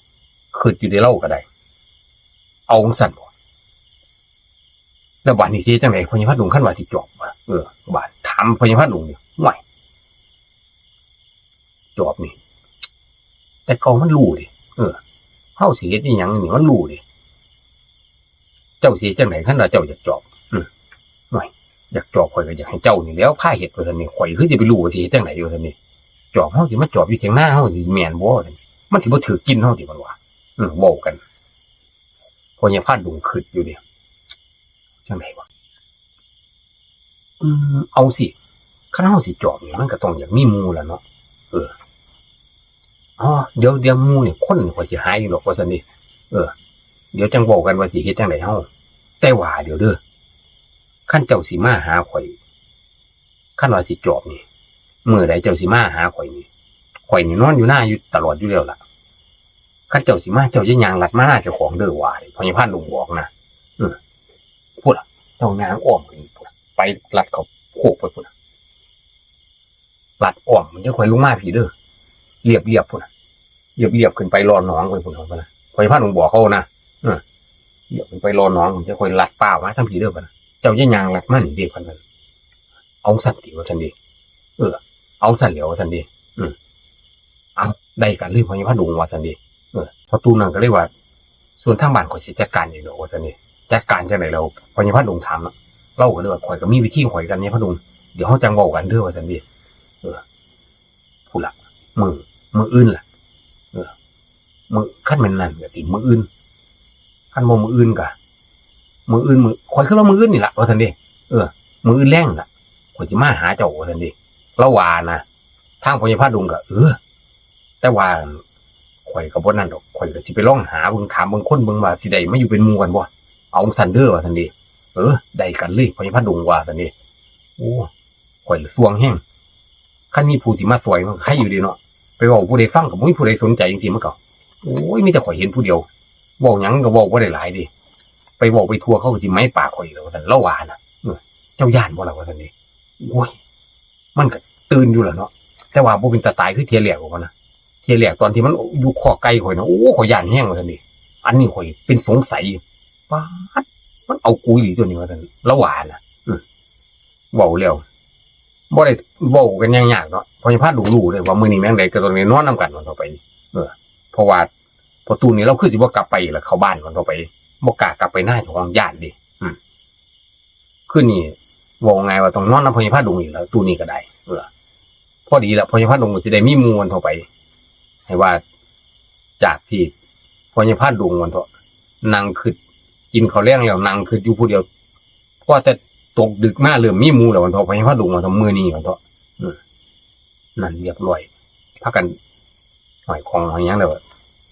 คิดอยู่เด้ ลาวก็ได้ เอาจั่งซั้นบ่ แล้วบาดนี้สิเฮ็ดจั่งใด๋ พ่อใหญ่พาดง คันว่าสิจอบว่ะ เออ บาดถามพ่อใหญ่พาดงนี่ ห่วย จอบนี่ แต่เก่ามันรู้เด้ เออ เฮาสิเฮ็ดอีหยังนี่มันรู้เด้ เจ้าสิเฮ็ดจั่งใด๋ คันว่าเจ้าอยากจอบ อืม ห่วย อยากจอบ ข่อยก็อยากให้เจ้านี่แหล้วพาเฮ็ด ว่าซั่นนี่ ข่อยคือสิไปรู้ว่าสิเฮ็ดจั่งใด๋ ว่าซั่นนี่ จอบ เฮาสิมาจอบอยู่เถียงนาเฮาสิแม่นบ่ ว่าซั่น มันสิบ่ถืกกินเฮาติ มันว่า อืม เว้ากัน พ่อใหญ่พาดงคิดอยู่เด้ จั่งใด๋วะ อืม เอาสิ คันเฮาสิจอบนี่ มันก็ต้องอยากมีหมู่ล่ะเนาะ เออ อ๋อ เดี๋ยว เดี๋ยวหมู่นี่ คนนี่ข่อยสิหาอยู่ดอก ว่าซั่นเด้ เออ เดี๋ยวจั่งเว้ากันว่าสิเฮ็ดจั่งใด๋เฮา แต่ว่าเดี๋ยวเด้อ คันเจ้าสิมาหาข่อย คันว่าสิจอบนี่ มื้อใดเจ้าสิมาหาข่อยนี่ ข่อยนี่นอนอยู่นาอยู่ตลอดอยู่แล้วล่ะ คันเจ้าสิมา เจ้าอย่าย่างลัดมานาเจ้าของเด้อ ว่าเด้ พ่อใหญ่พาดงบอกนะ เออ พู้นล่ะ เจ้าย่างอ้อมไปพู้นล่ะ ไปลัดเข้าโคกไปพู้นล่ะ ลัดอ้อม มันจั่งค่อยลงมาพี้เด้อ เลียบๆ พุ้นน่ะ เลียบๆ ขึ้นไปรอหนองไปพุ้นน่ะ พ่อใหญ่พาดงบอกเขานะ เออ เลียบขึ้นไปรอหนอง มันจั่งค่อยลัดป่ามาทางพี้เด้อ พุ้นน่ะ เจ้าอย่าย่างลัดมานี่เด้ พุ้นน่ะ เอาซั่นติ ว่าซั่นเด้ เออ เอาซั่นแหล้ว ว่าซั่นเด้ อืม เอา ได้กันเลย พ่อใหญ่พาดง ว่าซั่นเด้ เออ พ่อตู้นั่นก็เลยว่า ส่วนทางบ้านข้อยสิจัดการเองดอก ว่าซั่นเด้ จัดการจั่งใด๋ แล้วพ่อใหญ่พาดงถามเนาะ ลาวก็เลยว่า ข้อยก็มีวิธีของข้อยกัน ใหญ่พาดง เดี๋ยวเฮาจั่งเว้ากันเด้อ ว่าซั่นเด้ เออ พุ้นล่ะ มื้อ มื้ออื่นล่ะ เออ มื้อ คันแม่นนั่นก็สิมื้ออื่น คันบ่มื้ออื่นก็ มื้ออื่น มื้อ ข้อยคิดว่ามื้ออื่นนี่ล่ะ ว่าซั่นเด้ เออ มื้ออื่นแลงล่ะ ข้อยสิมาหาเจ้า ว่าซั่นเด้ ลาวว่านะ ทางพ่อใหญ่พาดงก็ เออ แต่ว่า ข้อยก็บ่นั่นดอก ข้อยก็สิไปลองหาเบิ่ง ถามเบิ่งคนเบิ่งว่าสิได้มาอยู่เป็นหมู่กันบ่ เอาซั่นเด้อ ว่าซั่นเด้ เออ ได้กันเลย พ่อใหญ่พาดง ว่าซั่นเด้ โอ้ ข้อยละส่วงแฮง คันมีผู้สิมาซ่อยมันก็ไคอยู่เด้เนาะ ไปเว้าผู้ใดฟังก็บ่มีผู้ใดสนใจจั่งซี้ มันก็ โอ้ย มีแต่ข้อยเห็นผู้เดียว เว้าหยังก็เว้าบ่ได้หลายเด้ ไปเว้าไปทั่วเขาก็สิไม้ปากข้อยอีกแล้ว ว่าซั่น ลาวว่านะ เออ เจ้าย้านบ่ล่ะ ว่าซั่นเด้ โอ้ย มันก็ตื่นอยู่ล่ะเนาะ แต่ว่าบ่เป็นตาตายคือเทื่อแรกดอก ว่านะ เทื่อแรกตอนที่มันอยู่คอกไก่ข้อยนะ โอ้ ข้อยย้านแฮง ว่าซั่นเด้ อันนี้ข้อยเป็นสงสัย ป๊าด มันเอากูอีหลีตัวนี้ ว่าซั่น ลาวว่านะ อืม เว้าแล้ว บ่ได้เว้ากันยากๆ เนาะ พ่อใหญ่พาดงรู้เลยว่ามื้อนี้แม่นใด๋ก็ต้องได้นอนนำกัน ว่าซั่นไป เออ เพราะว่าพ่อตู้นี่ลาวคือสิบ่กลับไปล่ะ เข้าบ้าน ว่าซั่นไป บ่กล้ากลับไปนาเจ้าของ ย้านเด้ อืม คืนนี้เว้าง่ายว่าต้องนอนนำพ่อใหญ่พาดงอีกแล้ว ตู้นี้ก็ได้ เออ พอดีล่ะ พ่อใหญ่พาดงก็สิได้มีหมู่ ว่าซั่นไป ให้ว่า จากที่พ่อใหญ่พาดง ว่าซั่นเถาะ นั่งคิด กินข้าวแลงแล้วนั่งคิดอยู่ผู้เดียว พอแต่ตกดึกมาเริ่มมีหมู่แล้ว ว่าซั่นเถาะ พ่อใหญ่พาดง ว่าซั่นเถาะ มื้อนี้ ว่าซั่นเถาะ อืม นั่นเรียบร้อย พากันห้อยของห้อยหยังแล้ว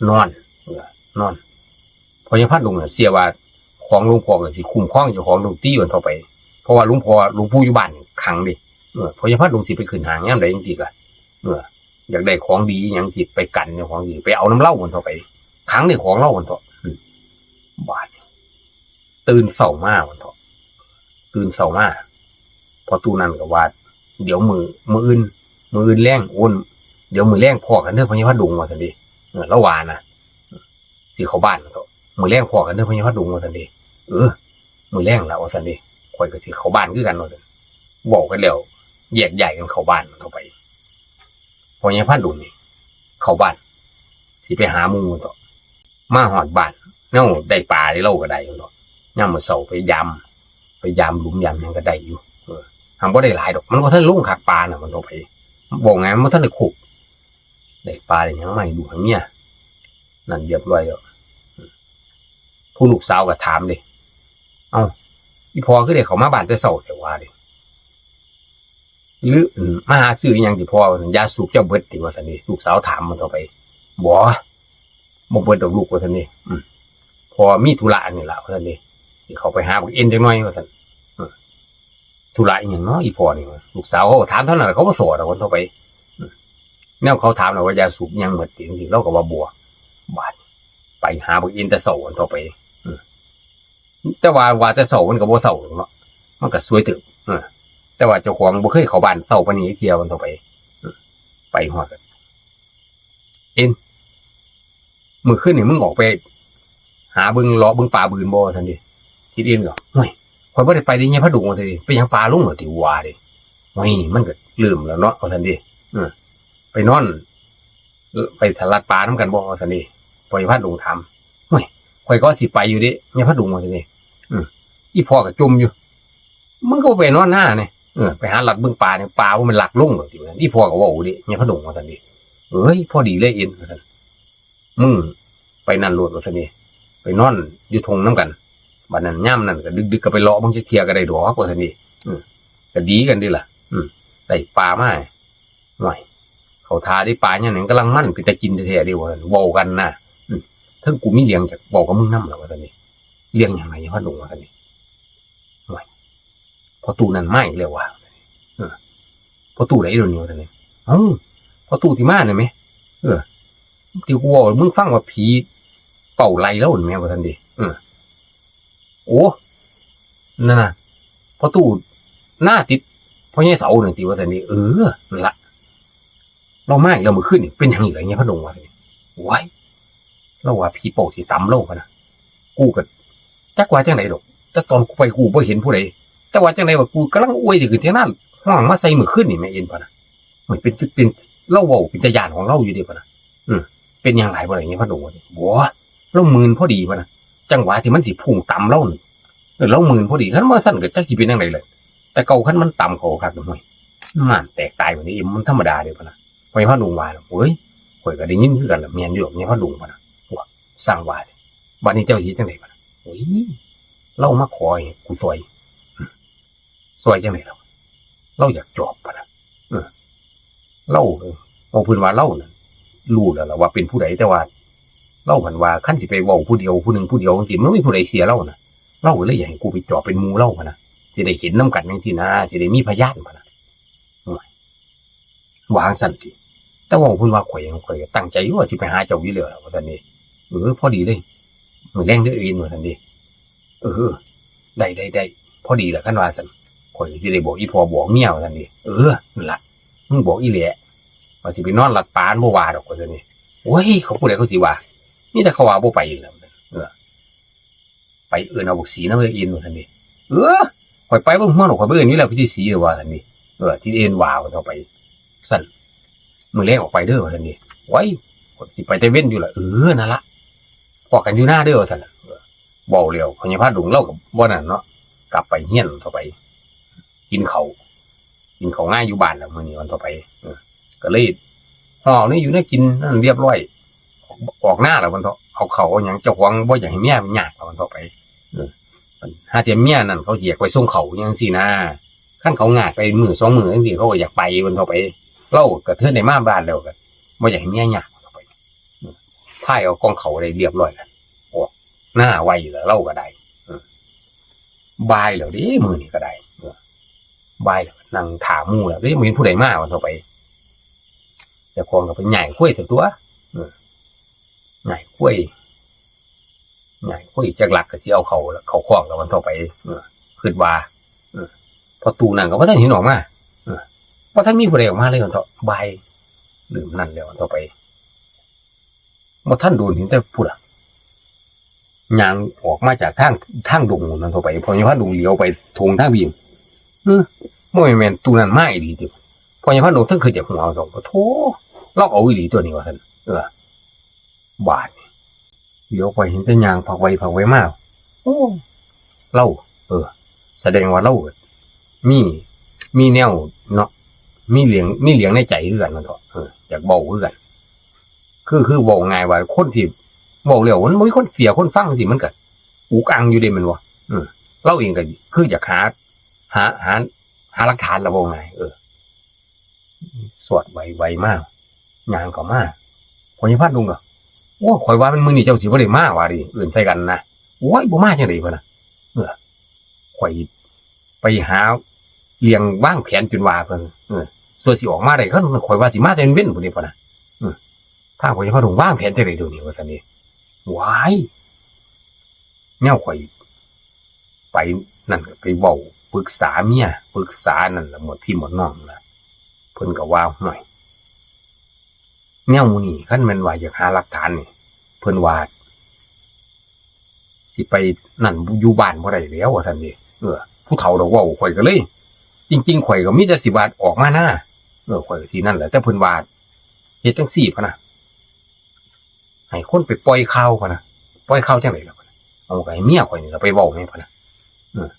นอน เออ นอน พ่อใหญ่พาดงน่ะเชื่อว่าของหลวงพ่อก็สิคุ้มครองเจ้าของดนตรี ว่าซั่นเถาะไป เพราะว่าหลวงพ่อ หลวงปู่อยู่บ้านขังเด้ เออ พ่อใหญ่พาดงสิไปขึ้นห้างยามใด๋จั่งซี้ก็ เออ อยากได้ของดีหยังสิไปกันเจ้าของสิไปเอานำลาว ว่าซั่นเถาะไป ขังในของลาว ว่าซั่นเถาะ อืม บาดนี้ ตื่นเช้ามา ว่าซั่นเถาะ ตื่นเช้ามา พ่อตู้นั่นก็ว่า เดี๋ยวมื้อ มื้ออื่น มื้ออื่นแลง โอ้ เดี๋ยวมื้อแลงพ้อกันเด้อ พ่อใหญ่พาดง ว่าซั่นเด้ เออ ลาวว่านะ สิเข้าบ้าน ว่าซั่นเถาะ มื้อแลงพ้อกันเด้อ พ่อใหญ่พาดง ว่าซั่นเด้ เออ มื้อแลงล่ะ ว่าซั่นเด้ ข้อยก็สิเข้าบ้านคือกัน ว่าซั่น เว้ากันแล้ว แยกย้ายกันเข้าบ้าน ว่าซั่นเถาะไป พ่อใหญ่พาดงนี่ เข้าบ้าน สิไปหาหมู่ ว่าซั่นเถาะ มาฮอดบ้าน แนวได้ปลาได้ ลาวก็ได้ ว่าซั่นเถาะ ยามมื้อเช้าไปยาม ไปยามหลุมยามหยังก็ได้อยู่ เออ หากบ่ได้หลายดอก มันบ่ทันลงคักปลาน่ะ ว่าซั่นเถาะไป เว้าง่ายมันบ่ทันได้ครบ ได้ปลาได้หยังมาให้ลูกให้เมีย นั่นเรียบร้อยแล้ว ผู้ลูกสาวก็ถามเด้ เอ้า อีพ่อคือได้เข้ามาบ้านแต่เช้าแท้ ว่าเด้ หรือ อืม มาหาซื้ออิหยังติพ่อ ว่าซั่น ยาสูบเจ้าเบิดติ ว่าซั่นเด้ ลูกสาวถาม ว่าซั่นเถาะไป บ่ บ่เบิดดอกลูก ว่าซั่นเด้ อืม พ่อมีธุระนี่ล่ะ ว่าซั่นเด้ สิเข้าไปหาบักเอ็นจักหน่อย ว่าซั่น อืม ธุระอิหยังเนาะ อีพ่อนี่ ว่า ลูกสาวเขาก็ถามเท่านั้นล่ะ เขาบ่สอดอก ว่าซั่นเถาะไป อืม แนวเขาถามน่ะว่ายาสูบอิหยังเบิดติ จั่งซี้ ลาวก็ว่าบ่ บาด ไปหาบักเอ็นแต่เช้า ว่าซั่นเถาะไป อืม แต่ว่า ว่าแต่เช้ามันก็บ่เช้าดอกเนาะ มันก็สวยเติบ เออ แต่ว่าเจ้าของบ่เคยเข้าบ้านเช้าปานนี้จักเทื่อ ว่าซั่นเถาะไป เออ ไปฮอดก็ เอ็น มื้อคืนนี่มึงออกไปหาเบิ่ง เลาะเบิ่งป่ามื้ออื่นบ่ ว่าซั่นเด้ คิดเอ็นก็ โอ้ย ข้อยบ่ได้ไปเด้ ใหญ่พาดง ว่าซั่นเด้ เป็นหยังป่าลงเหรอติ ว่าเด้ โอ้ย มันก็เริ่มแล้วเนาะ ว่าซั่นเด้ เออ ไปนอน เออ ไปลัดป่านำกันบ่ ว่าซั่นเด้ พ่อใหญ่พาดงถาม โอ้ย ข้อยก็สิไปอยู่เด้ ใหญ่พาดง ว่าซั่นเด้ อืม อีพ่อก็จ่มอยู่ มึงก็ไปนอนนาเนี่ย เออ ไปหาลัดเบิ่งป่าเนี่ย ป่าว่ามันลักลงเหรอติ ว่าซั่น อีพ่อก็เว้าเด้ ใหญ่พาดง ว่าซั่นเด้ เอ้ย พอดีเลยเอ็น ว่าซั่น มึงไปนั่นโลด ว่าซั่นเด้ ไปนอนอยู่ท่งนำกัน บัดนั้นยามนั้นก็ดึกๆ ก็ไปเลาะเบิ่งจักเทื่อก็ได้ดอก ว่าซั่นเด้ อืม ก็ดีกันเด้ล่ะ อืม ได้ป่ามา ห่วย เข้าท่าเด้ ป่ายามนี้กำลังมัน เป็นตากินแท้ๆ เด้ ว่าซั่น เว้ากันนะ อืม เทิงกูมีเรื่องอยากเว้ากับมึงนำล่ะ ว่าซั่นเด้ เรื่องหยังล่ะ ใหญ่พาดง ว่าซั่นเด้ ห่วย พ่อตู้นั่นมาอีกแล้วว่ะ เออ พ่อตู้ใด๋โดนนี่ ว่าซั่นเด้ เอ้า พ่อตู้ที่มาน่ะแหม เออ ที่กูเว้าให้มึงฟังว่าผีเป้าไล่ลาวนั่นแหม ว่าซั่นเด้ เออ โอ้ นั่นน่ะ พ่อตู้นาติดพ่อใหญ่เสานั่นติ ว่าซั่นเด้ เออ นั่นล่ะ ลาวมาอีกแล้วมื้อคืนนี่ เป็นหยังอีกล่ะ ยายพาดงว่า โอ้ย ลาวว่าผีปอบสิตำลาวพะนะ กูก็จักว่าจั่งใดดอก แต่ตอนกูไปกูบ่เห็นผู้ใด แต่ว่าจั่งใดว่ากูกำลังอวยสิขึ้นเถียงนา ฮ้องมาใส่มื้อคืนนี่แหม เอ็นพะนะ มันเป็น เป็น ลาวเว้าเป็นตาย้านของลาวอยู่เด้พะนะ อืม เป็นหยังหลายบ่ล่ะ ยายพาดงว่า บ่ ลาวมื่นพอดีพะนะ จังหวะที่มันสิพุ่งตำลาวนั่น เออ ลาวมื่นพอดี คันบ่ซั่นก็จักสิเป็นจั่งใดเลย แต่เก่าคันมันตำเขาคัก โอ้ย ม่านแตกตายบัดนี้ มันธรรมดาเด้พะนะ พ่อใหญ่พาดงว่า โอ้ย ข้อยก็ได้ยินคือกันล่ะ แม่นอยู่ดอก ยายพาดงพะนะ โอ้ย สั่งว่า บัดนี้เจ้าสิเฮ็ดจั่งใดพะนะ โอ้ย ลาวมาขอให้กูซอย ซอยจั่งใดล่ะ ลาวอยากจอบพะนะ เออ ลาว เว้าพื้นว่าลาวนั่น รู้แล้วล่ะว่าเป็นผู้ใด แต่ว่าลาวหั้นว่าคันสิไปเว้าผู้เดียว ผู้หนึ่งผู้เดียวจั่งซี้ มันบ่มีผู้ใดเชื่อลาวนะ ลาวก็เลยอยากให้กูไปจอบเป็นหมู่ลาวพะนะ สิได้เห็นนำกันจั่งซี้นะ สิได้มีพยานพะนะ โอ้ย ว่าจั่งซั้นติ แต่ว่าเพิ่นว่าข้อย ข้อยก็ตั้งใจอยู่ว่าสิไปหาเจ้าอยู่แล้วล่ะ ว่าซั่นเด้ เออ พอดีเลย มื้อแลงเด้อเอ็น ว่าซั่นเด้ เออ ได้ ได้ ได้ พอดีล่ะ คันว่าซั่น ข้อยก็สิได้บอกอีพ่อบอกเมีย ว่าซั่นเด้ เออ นั่นล่ะ มึงบอกอีแหละ ว่าสิไปนอนลัดป่า มันบ่ว่าดอก ว่าซั่นเด้ โอ้ย เขาผู้ใดเขาสิว่า มีแต่เขาว่าบ่ไปนั่นล่ะ เออ ไปเอิ้นเอาบักสีนำเด้อเอ็น ว่าซั่นเด้ เออ ข้อยไปบ่ม่วนดอก ข้อยบ่เอิ้นอยู่แล้ว ไปที่สีว่าซั่นเด้ เออ ที่เอ็นว่า ว่าต่อไป ซั่น มื้อแลงออกไปเด้อ ว่าซั่นเด้ โอ้ย ข้อยสิไปแต่เว็นอยู่ล่ะ เออ นั่นล่ะ พ้อกันอยู่นาเด้อ ว่าซั่นล่ะ เออ เว้าแล้ว พ่อใหญ่พาดงลาวก็บ่นั่นเนาะ กลับไปเฮือนต่อไป กินข้าว กินข้าวงาอยู่บ้านแล้วมื้อนี้วันต่อไป เออ ก็เลยห่อแนวอยู่แนวกินนั่นเรียบร้อย ออกนาแล้ววันต่อ เอาข้าวเอาหยัง เจ้าของบ่อยากให้เมียยากแล้ววันต่อไป เออ หาแต่เมียนั่นเขาสิอยากไปส่งข้าวจั่งซี้นะ คันเขางาดไปมื้อสองมื้อจั่งซี้ เขาก็อยากไปวันต่อไป ลาวก็เทินได้มาบ้านแล้วก็บ่อยากให้เมียยากวันต่อไป เออ พายเอากล่องข้าวได้เรียบร้อยแล้ว ออกนาไวแล้ว ลาวก็ได้ เออ บ่ายแล้วเด้ มื้อนี้ก็ได้ เออ บ่ายแล้ว นั่งท่าหมู่แล้ว ก็ยังบ่เห็นผู้ใดมาวันต่อไป เจ้าของก็ไปหย้ายควายซะตั๊ว เออ หย้ายควาย หย้ายควายจักลักก็สิเอาเข้าละ เข้าคอกละวันต่อไป เออ คิดว่า เออ พอตู้นั่นก็บ่ทันเห็นออกมา เออ บ่ทันมีผู้ใดออกมาเลยวันต่อ บ่าย เริ่มนั่นแล้ววันต่อไป บ่ทันโดนเห็นแต่ผู้ละ ย่างออกมาจากทาง ทางดงนั่นต่อไป พ่อใหญ่พาดงเหลียวไปทงทางพี้ เออ บ่แม่นตู้นั่นมาอีหลีติ พ่อใหญ่พาดงเทิงคิดอยากหัวดอก โธ่ ลาวเอาอีหลีตัวนี้ว่าซั่น เออ บาดนี่ เหลียวไปเห็นแต่ย่างผักไวผักไวมา โอ้ ลาว เออ แสดงว่าลาวมี มีแนวเนาะ มีเรื่อง มีเรื่องในใจคือกันนั่นเถาะ เออ อยากเว้าคือกัน คือ คือเว้าง่ายว่าคนที่เว้าแล้วมันบ่มีคนเชื่อคนฟังจั่งซี้ มันก็อุกอังอยู่เด้แม่นบ่ เออ ลาวเองก็คืออยากหา หา หา หาหลักฐานล่ะ เว้าง่าย เออ สวดไวๆมา ย่างเข้ามา พ่อใหญ่พาดงก็ โอ้ ข้อยว่ามันมื้อนี้เจ้าสิบ่ได้มาว่าติ เอิ้นใส่กันนะ โอ้ย บ่มาจั่งใด๋ พะนะ เออ ข้อยไปหาเรื่องวางแผนจนว่า เพิ่น เออ ส่วนสิออกมาได้ คันข้อยว่าสิมาแต่เว็นพุ้นเด้ พะนะ เออ ทางพ่อใหญ่พาดงวางแผนจั่งใด๋เดี๋ยวนี้ ว่าซั่นเด้ ว้าย แนวข้อยไปนั่นก็ไปเว้าปรึกษาเมีย ปรึกษานั่นล่ะ หมวดพี่หมวดน้องล่ะ เพิ่นก็ว่า ห่วย แนวหมู่นี้คันแม่นว่าอยากหาหลักฐานนี่ เพิ่นว่า สิไปนั่นอยู่บ้านบ่ได้แล้ว ว่าซั่นเด้ เออ ผู้เฒ่าดอกเว้า ข้อยก็เลย จริงๆ ข้อยก็มีแต่สิว่าออกมานา เออ ข้อยก็สินั่นแหละ แต่เพิ่นว่า เฮ็ดจั่งซี้ พะนะ ให้คนไปปล่อยข่าว พะนะ ปล่อยข่าวจั่งใด๋ล่ะ พะนะ เอาก็ให้เมียข้อยนี่ล่ะไปเว้าแหม พะนะ เออ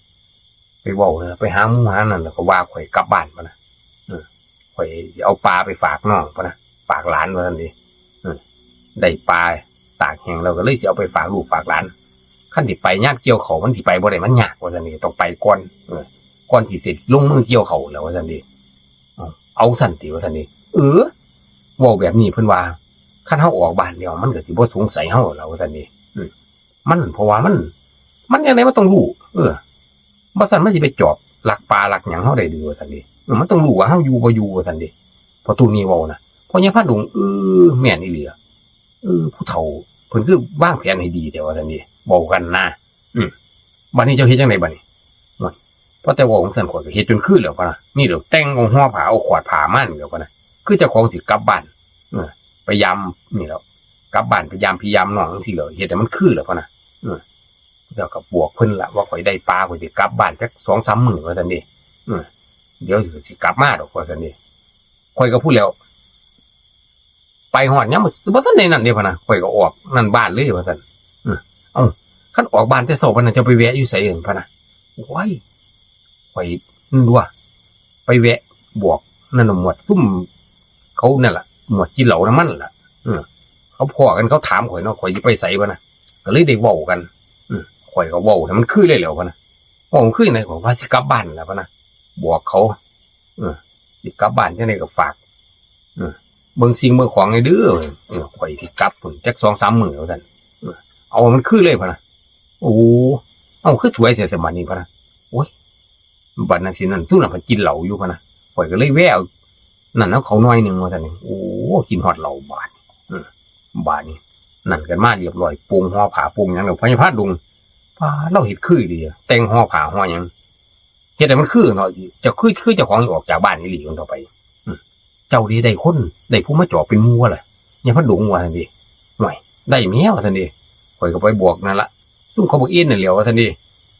ไปเว้าเลย ไปหาหมู่หานั่น แล้วก็ว่าข้อยกลับบ้าน พะนะ เออ ข้อยสิเอาปลาไปฝากน้อง พะนะ ฝากหลาน ว่าซั่นเด้ เออ ได้ปลาตากแห้งแล้วก็เลยสิเอาไปฝากลูกฝากหลาน คันสิไปยามเกี่ยวข้าวมันสิไปบ่ได้ มันยาก ว่าซั่นเด้ ต้องไปก่อน เออ ก่อนสิเสร็จลงมือเกี่ยวข้าวแล้ว ว่าซั่นเด้ เอา เอาซั่นติ ว่าซั่นเด้ เออ เว้าแบบนี้เพิ่นว่า คันเฮาออกบ้านแล้วมันก็สิบ่สงสัยเฮาแล้ว ว่าซั่นเด้ อืม มัน เพราะว่ามัน มันจั่งใดมันต้องรู้ เออ บ่ซั้นมันสิไปจอบลักปลาลักหยังเฮาได้หรือ ว่าซั่นเด้ เออ มันต้องรู้ว่าเฮาอยู่บ่อยู่ ว่าซั่นเด้ พ่อตู้นี้เว้านะ พ่อใหญ่พาดง เออ แม่นอีหลีอะ เออ ผู้เฒ่าเพิ่นคือวางแผนให้ดีแท้ ว่าซั่นเด้ เว้ากันนะ อืม บัดนี้เจ้าเฮ็ดจั่งใดบัดนี้ โอ้ย พอแต่เว้าจั่งซั้นข้อยก็เฮ็ดจนคืนแล้วพะนะ นี่เดี๋ยวแต่งเอาห่อผ้าเอาขวดผ้ามานี่แล้วพะนะ คือเจ้าของสิกลับบ้าน เออ ไปยามนี่แหล้ว กลับบ้านไปยามพี่ยามน้องจั่งซี้แหล้ว เฮ็ดให้มันคือแหล้วพะนะ เออ แล้วก็บอกเพิ่นละว่าข่อยได้ปลา ข่อยสิกลับบ้านจักสองสามมื้อว่าซั่นเด้ เออ เดี๋ยวสิกลับมาดอกว่าซั่นเด้ ข่อยก็พูดแล้ว ไปฮอดยามมื้อ บ่ทันได้นั่นเด้พะนะ ข่อยก็ออกนั่นบ้านเลยว่าซั่น เออ เอ้า คันออกบ้านแต่เช้าปานนั้น เจ้าไปแวะอยู่ไสพะนะ โอ้ย ข่อยนั่นดัว ไปแวะบอกนั่นน่ะ หมวดซุ่มเขานั่นล่ะ หมวดกินเหล้าน้ำมันล่ะ เออ เขาพ้อกัน เขาถามข่อยเนาะ ข่อยสิไปไสพะนะ ก็เลยได้เว้ากัน เออ ข่อยก็เว้าให้มันคือเลยแหล้วพะนะ เว้าคือไหน ข่อยว่าสิกลับบ้านล่ะพะนะ บอกเขา เออ สิกลับบ้านจั่งใดก็ฝาก เออ เบิ่งสิ่งเบิ่งของให้เด้อ เออ ข่อยสิกลับพุ้นจักสองสามมื้อว่าซั่น เออ เอามันคือเลยพะนะ โอ้ เอาคือสวยแท้ สมัยนี้พะนะ โอ้ย บัดนั้นสินั่น ซุมนั้นเพิ่นกินเหล้าอยู่พะนะ ข่อยก็เลยแวะเอานั่นนำเขาหน่อยหนึ่งว่าซั่น โอ้ กินฮอดเหล้าบาด เออ บาดนี้ นั่นกันมาเรียบร้อย โป่งห่อผ้าโป่งหยังแล้ว พญาพาดง ปาด ลาวเฮ็ดคือดี แต่งห่อผ้าห่อหยัง เฮ็ดให้มันคือเนาะ เจ้าคือ คือเจ้าของออกจากบ้านอีหลี มันต่อไป อืม เจ้าดีได้คน ได้ผู้มาจอบเป็นหมู่ล่ะ ยาพาดงว่าซั่นเด้ ห่วย ได้แหมว่าซั่นเด้ ข่อยก็ไปบอกนั่นละ ซุมเขาบักเอ็นนั่นแหล้วว่าซั่นเด้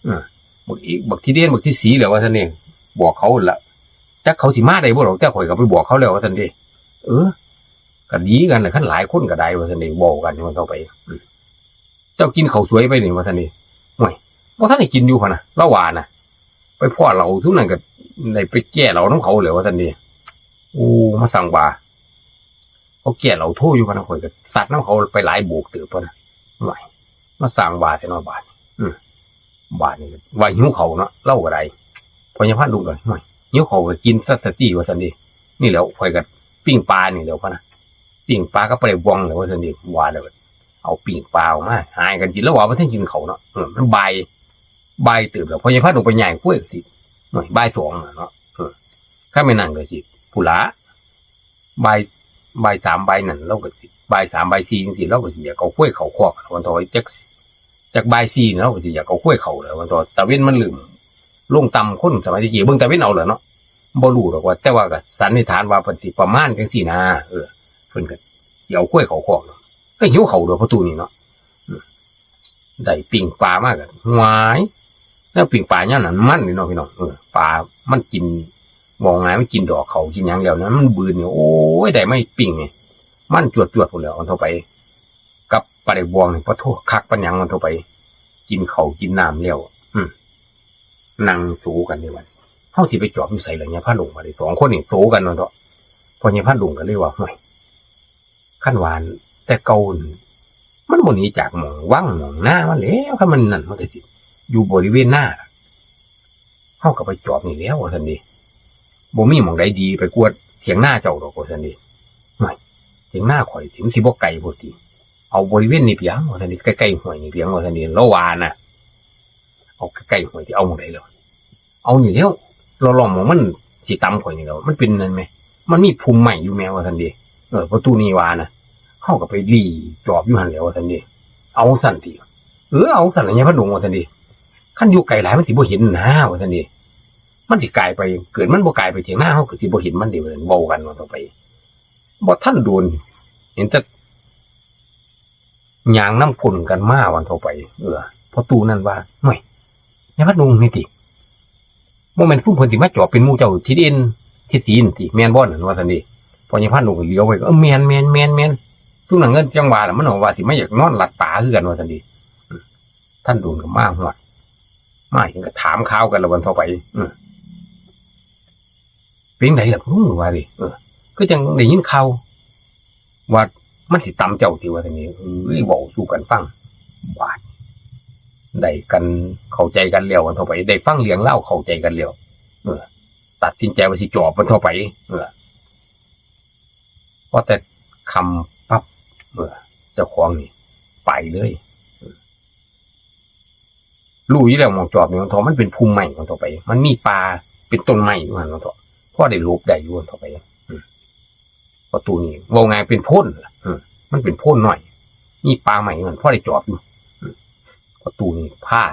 เออ บักอี บักทิดเอ็น บักทิดศรีแหล้วว่าซั่นเด้ บอกเขาหั่นละ จักเขาสิมาได้บ่ดอก แต่ข่อยก็ไปบอกเขาแล้วว่าซั่นเด้ เออ ก็ดีกันน่ะ คันหลายคนก็ได้ว่าซั่นเด้ เว้ากันมันต่อไป อืม เจ้ากินข้าวสวยไปนี่ว่าซั่นเด้ ห่วย บ่ทันได้กินอยู่พะนะ ลาวว่านะ ไปพ้อเหล้าซุมนั้นก็ได้ไปแก้เหล้านำเขาแหล้วว่าซั่นเด้ โอ้ มาสั่งว่า เขาแก้เหล้าโทอยู่พะนะ ข่อยก็ซัดนำเขาไปหลายโบกเติบพะนะ ห่วย มาสั่งว่าแท้เนาะบาด อืม บาดนี้ว่าหิวข้าวเนาะ ลาวก็ได้ พญาพาดงก็ ห่วย หิวข้าวก็กินซะสะตี้ว่าซั่นเด้ นี่แหล้ว ข่อยก็ปิ้งปลานี่แหล้วพะนะ ปิ้งปลากับปลาไหลบองแหล้วว่าซั่นเด้ ว่าแล้ว เอาปิ้งปลาออกมา หายกันกิน ลาวว่าบ่ทันกินข้าวเนาะ เออ มันบ่าย บ่ายเติบแล้ว พญาพาดงไปย้ายควายก็สิ ห่วย บ่ายสองแล้วเนาะ เออ คันแม่นนั่นก็สิ พุ้นละ บ่าย บ่ายสาม บ่ายนั่น ลาวก็สิ บ่ายสาม บ่ายสี่จั่งซี้ ลาวก็สิอยากเอาควายเข้าคอกแล้ว ว่าต่อจัก จักบ่ายสี่นี่ ลาวก็สิอยากเอาควายเข้าแล้ว ว่าต่อ ตะเว็นมันเริ่มลงต่ำ คนสมัยตะกี้เบิ่งตะเว็นเอาแหละเนาะ บ่รู้ดอกว่า แต่ว่าก็สันนิษฐานว่าเพิ่นสิประมาณจั่งซี้นะ เออ เพิ่นก็สิเอาควายเข้าคอก ก็หิวข้าวโดดประตูนี่เนาะ อืม ได้ปิ้งปลามาก็หวาย แล้วปิ้งปลายามนั้นมันนี่เนาะพี่น้อง เออ ปลามันกิน เว้าง่ายมันกินดอกเขากินหยังแล้วนะ มันบืนนี่ โอ้ย ได้มาปิ้งนี่ มันจวดๆ พู้นแหล้ว อันต่อไป กับปลาไหลบองนี่ ปะโถ คักปานหยัง อันต่อไป กินข้าวกินน้ำแล้ว อืม นั่งโซกันนี่บัด เฮาสิไปจอบอยู่ไสล่ะ ยาพาดง บัดนี้ สองคนนี่โซกันนั่นเถาะ พญาพาดงก็เลยว่า ห่วย คันว่าแต่เก่านี่ มันบ่หนีจากหม่องวังหม่องนามันแล้ว คันมันนั่นมันก็สิอยู่บริเวณนา เฮาก็ไปจอบนี่แหล้ว ว่าซั่นเด้ บ่มีหม่องใดดีไปกว่าเถียงนาเจ้าดอก ว่าซั่นเด้ ห่วย เถียงนาข่อยสิ มันสิบ่ไกลโพดติ เอาบริเวณนี้เปียง ว่าซั่นเด้ ใกล้ๆ ห้วยนี่เปียง ว่าซั่นเด้ ลาวว่านะ เอาใกล้ๆ ห้วยสิเอาหม่องใดล่ะ เอานี่แหล้ว ลาวล้อมหม่องมันสิตำข่อยนี่แหล้ว มันเป็นนั่นแหม มันมีพุ่มไม้อยู่แหม ว่าซั่นเด้ เออ ประตูนี่ว่านะ เฮาก็ไปลี้จอบอยู่หั่นแหล้ว ว่าซั่นเด้ เอาซั่นติ เออ เอาซั่นล่ะ ยาพาดง ว่าซั่นเด้ คันอยู่ไกลหลายมันสิบ่เห็นนะ ว่าซั่นเด้ มันสิกลายไป เกิดมันบ่กลายไปเถียงนา เฮาก็สิบ่เห็นมันเด้ ว่าซั่น เว้ากันว่าต่อไป บ่ทันโดน เห็นแต่ ย่างนำก้นกันมา ว่าต่อไป เออ พ่อตู้นั่นว่า "ห่วย ยาพาดงนี่ติ บ่แม่นซุมเพิ่นสิมาจอบเป็นหมู่เจ้า ทิดเอ็น ทิดศรีนั่นติ แม่นบ่นั่น" ว่าซั่นเด้ พ่อยาพาดงก็เหลียวไป "เออ แม่น แม่น แม่น แม่น ซุมนั้นเงินจั่งว่าล่ะ มันว่าสิมาอยากนอนลัดป๋าคือกัน" ว่าซั่นเด้ อืม ทันโดนก็มาฮอด มาเห็นก็ถามข่าวกันแล้ว ว่าต่อไป อืม "เป็นไดล่ะลุง" ว่าเด้ เออ "คือจั่งได้ยินข่าว ว่ามันสิตำเจ้าติ" ว่าซั่นนี่ เอ้ย เว้าสู่กันฟัง บาด ได้กันเข้าใจกันแล้ว ว่าต่อไป ได้ฟังเรื่องราวเข้าใจกันแล้ว เออ ตัดสินใจว่าสิจอบ ว่าต่อไป เออ พอแต่ค่ำปั๊บ เออ เจ้าของนี่ไปเลย เออ รู้อยู่แล้วหม่องจอบนี่ ว่าต่อ มันเป็นพุ่มไม้ ว่าต่อไป มันมีป่าเป็นต้นไม้อยู่หั่น ว่าต่อ พอได้หลบได้อยู่ ว่าต่อไป อืม ประตูนี่เว้าง่ายเป็นโพนล่ะ อืม มันเป็นโพนน้อย มีป่าไม้อยู่หั่น พอได้จอบอยู่ อืม ประตูนี่พา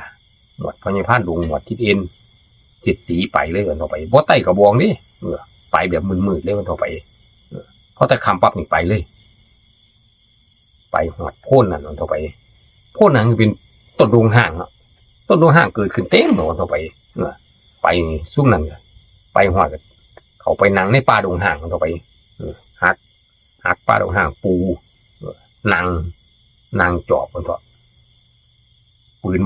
หมวดพญาพาดง หมวดทิดเอ็น ทิดศรีไปเลย ว่าต่อไป บ่ไต่กระบองเด้ เออ ไปแบบมืดๆ เลย ว่าต่อไป เออ พอแต่ค่ำปั๊บนี่ไปเลย ไปฮอดโพนนั่นมันเถาะไป โพนนั่นคือเป็นต้นดงห้างเนาะ ต้นดงห้างเกิดขึ้นเต็มหมดมันเถาะไป เออ ไปซุมนั่นก็ไปฮอดก็เข้าไปนั่งในป่าดงห้างมันเถาะไป เออ หัก หักป่าดงห้างปู เออ นั่ง นั่งจอบมันเถาะ ปืน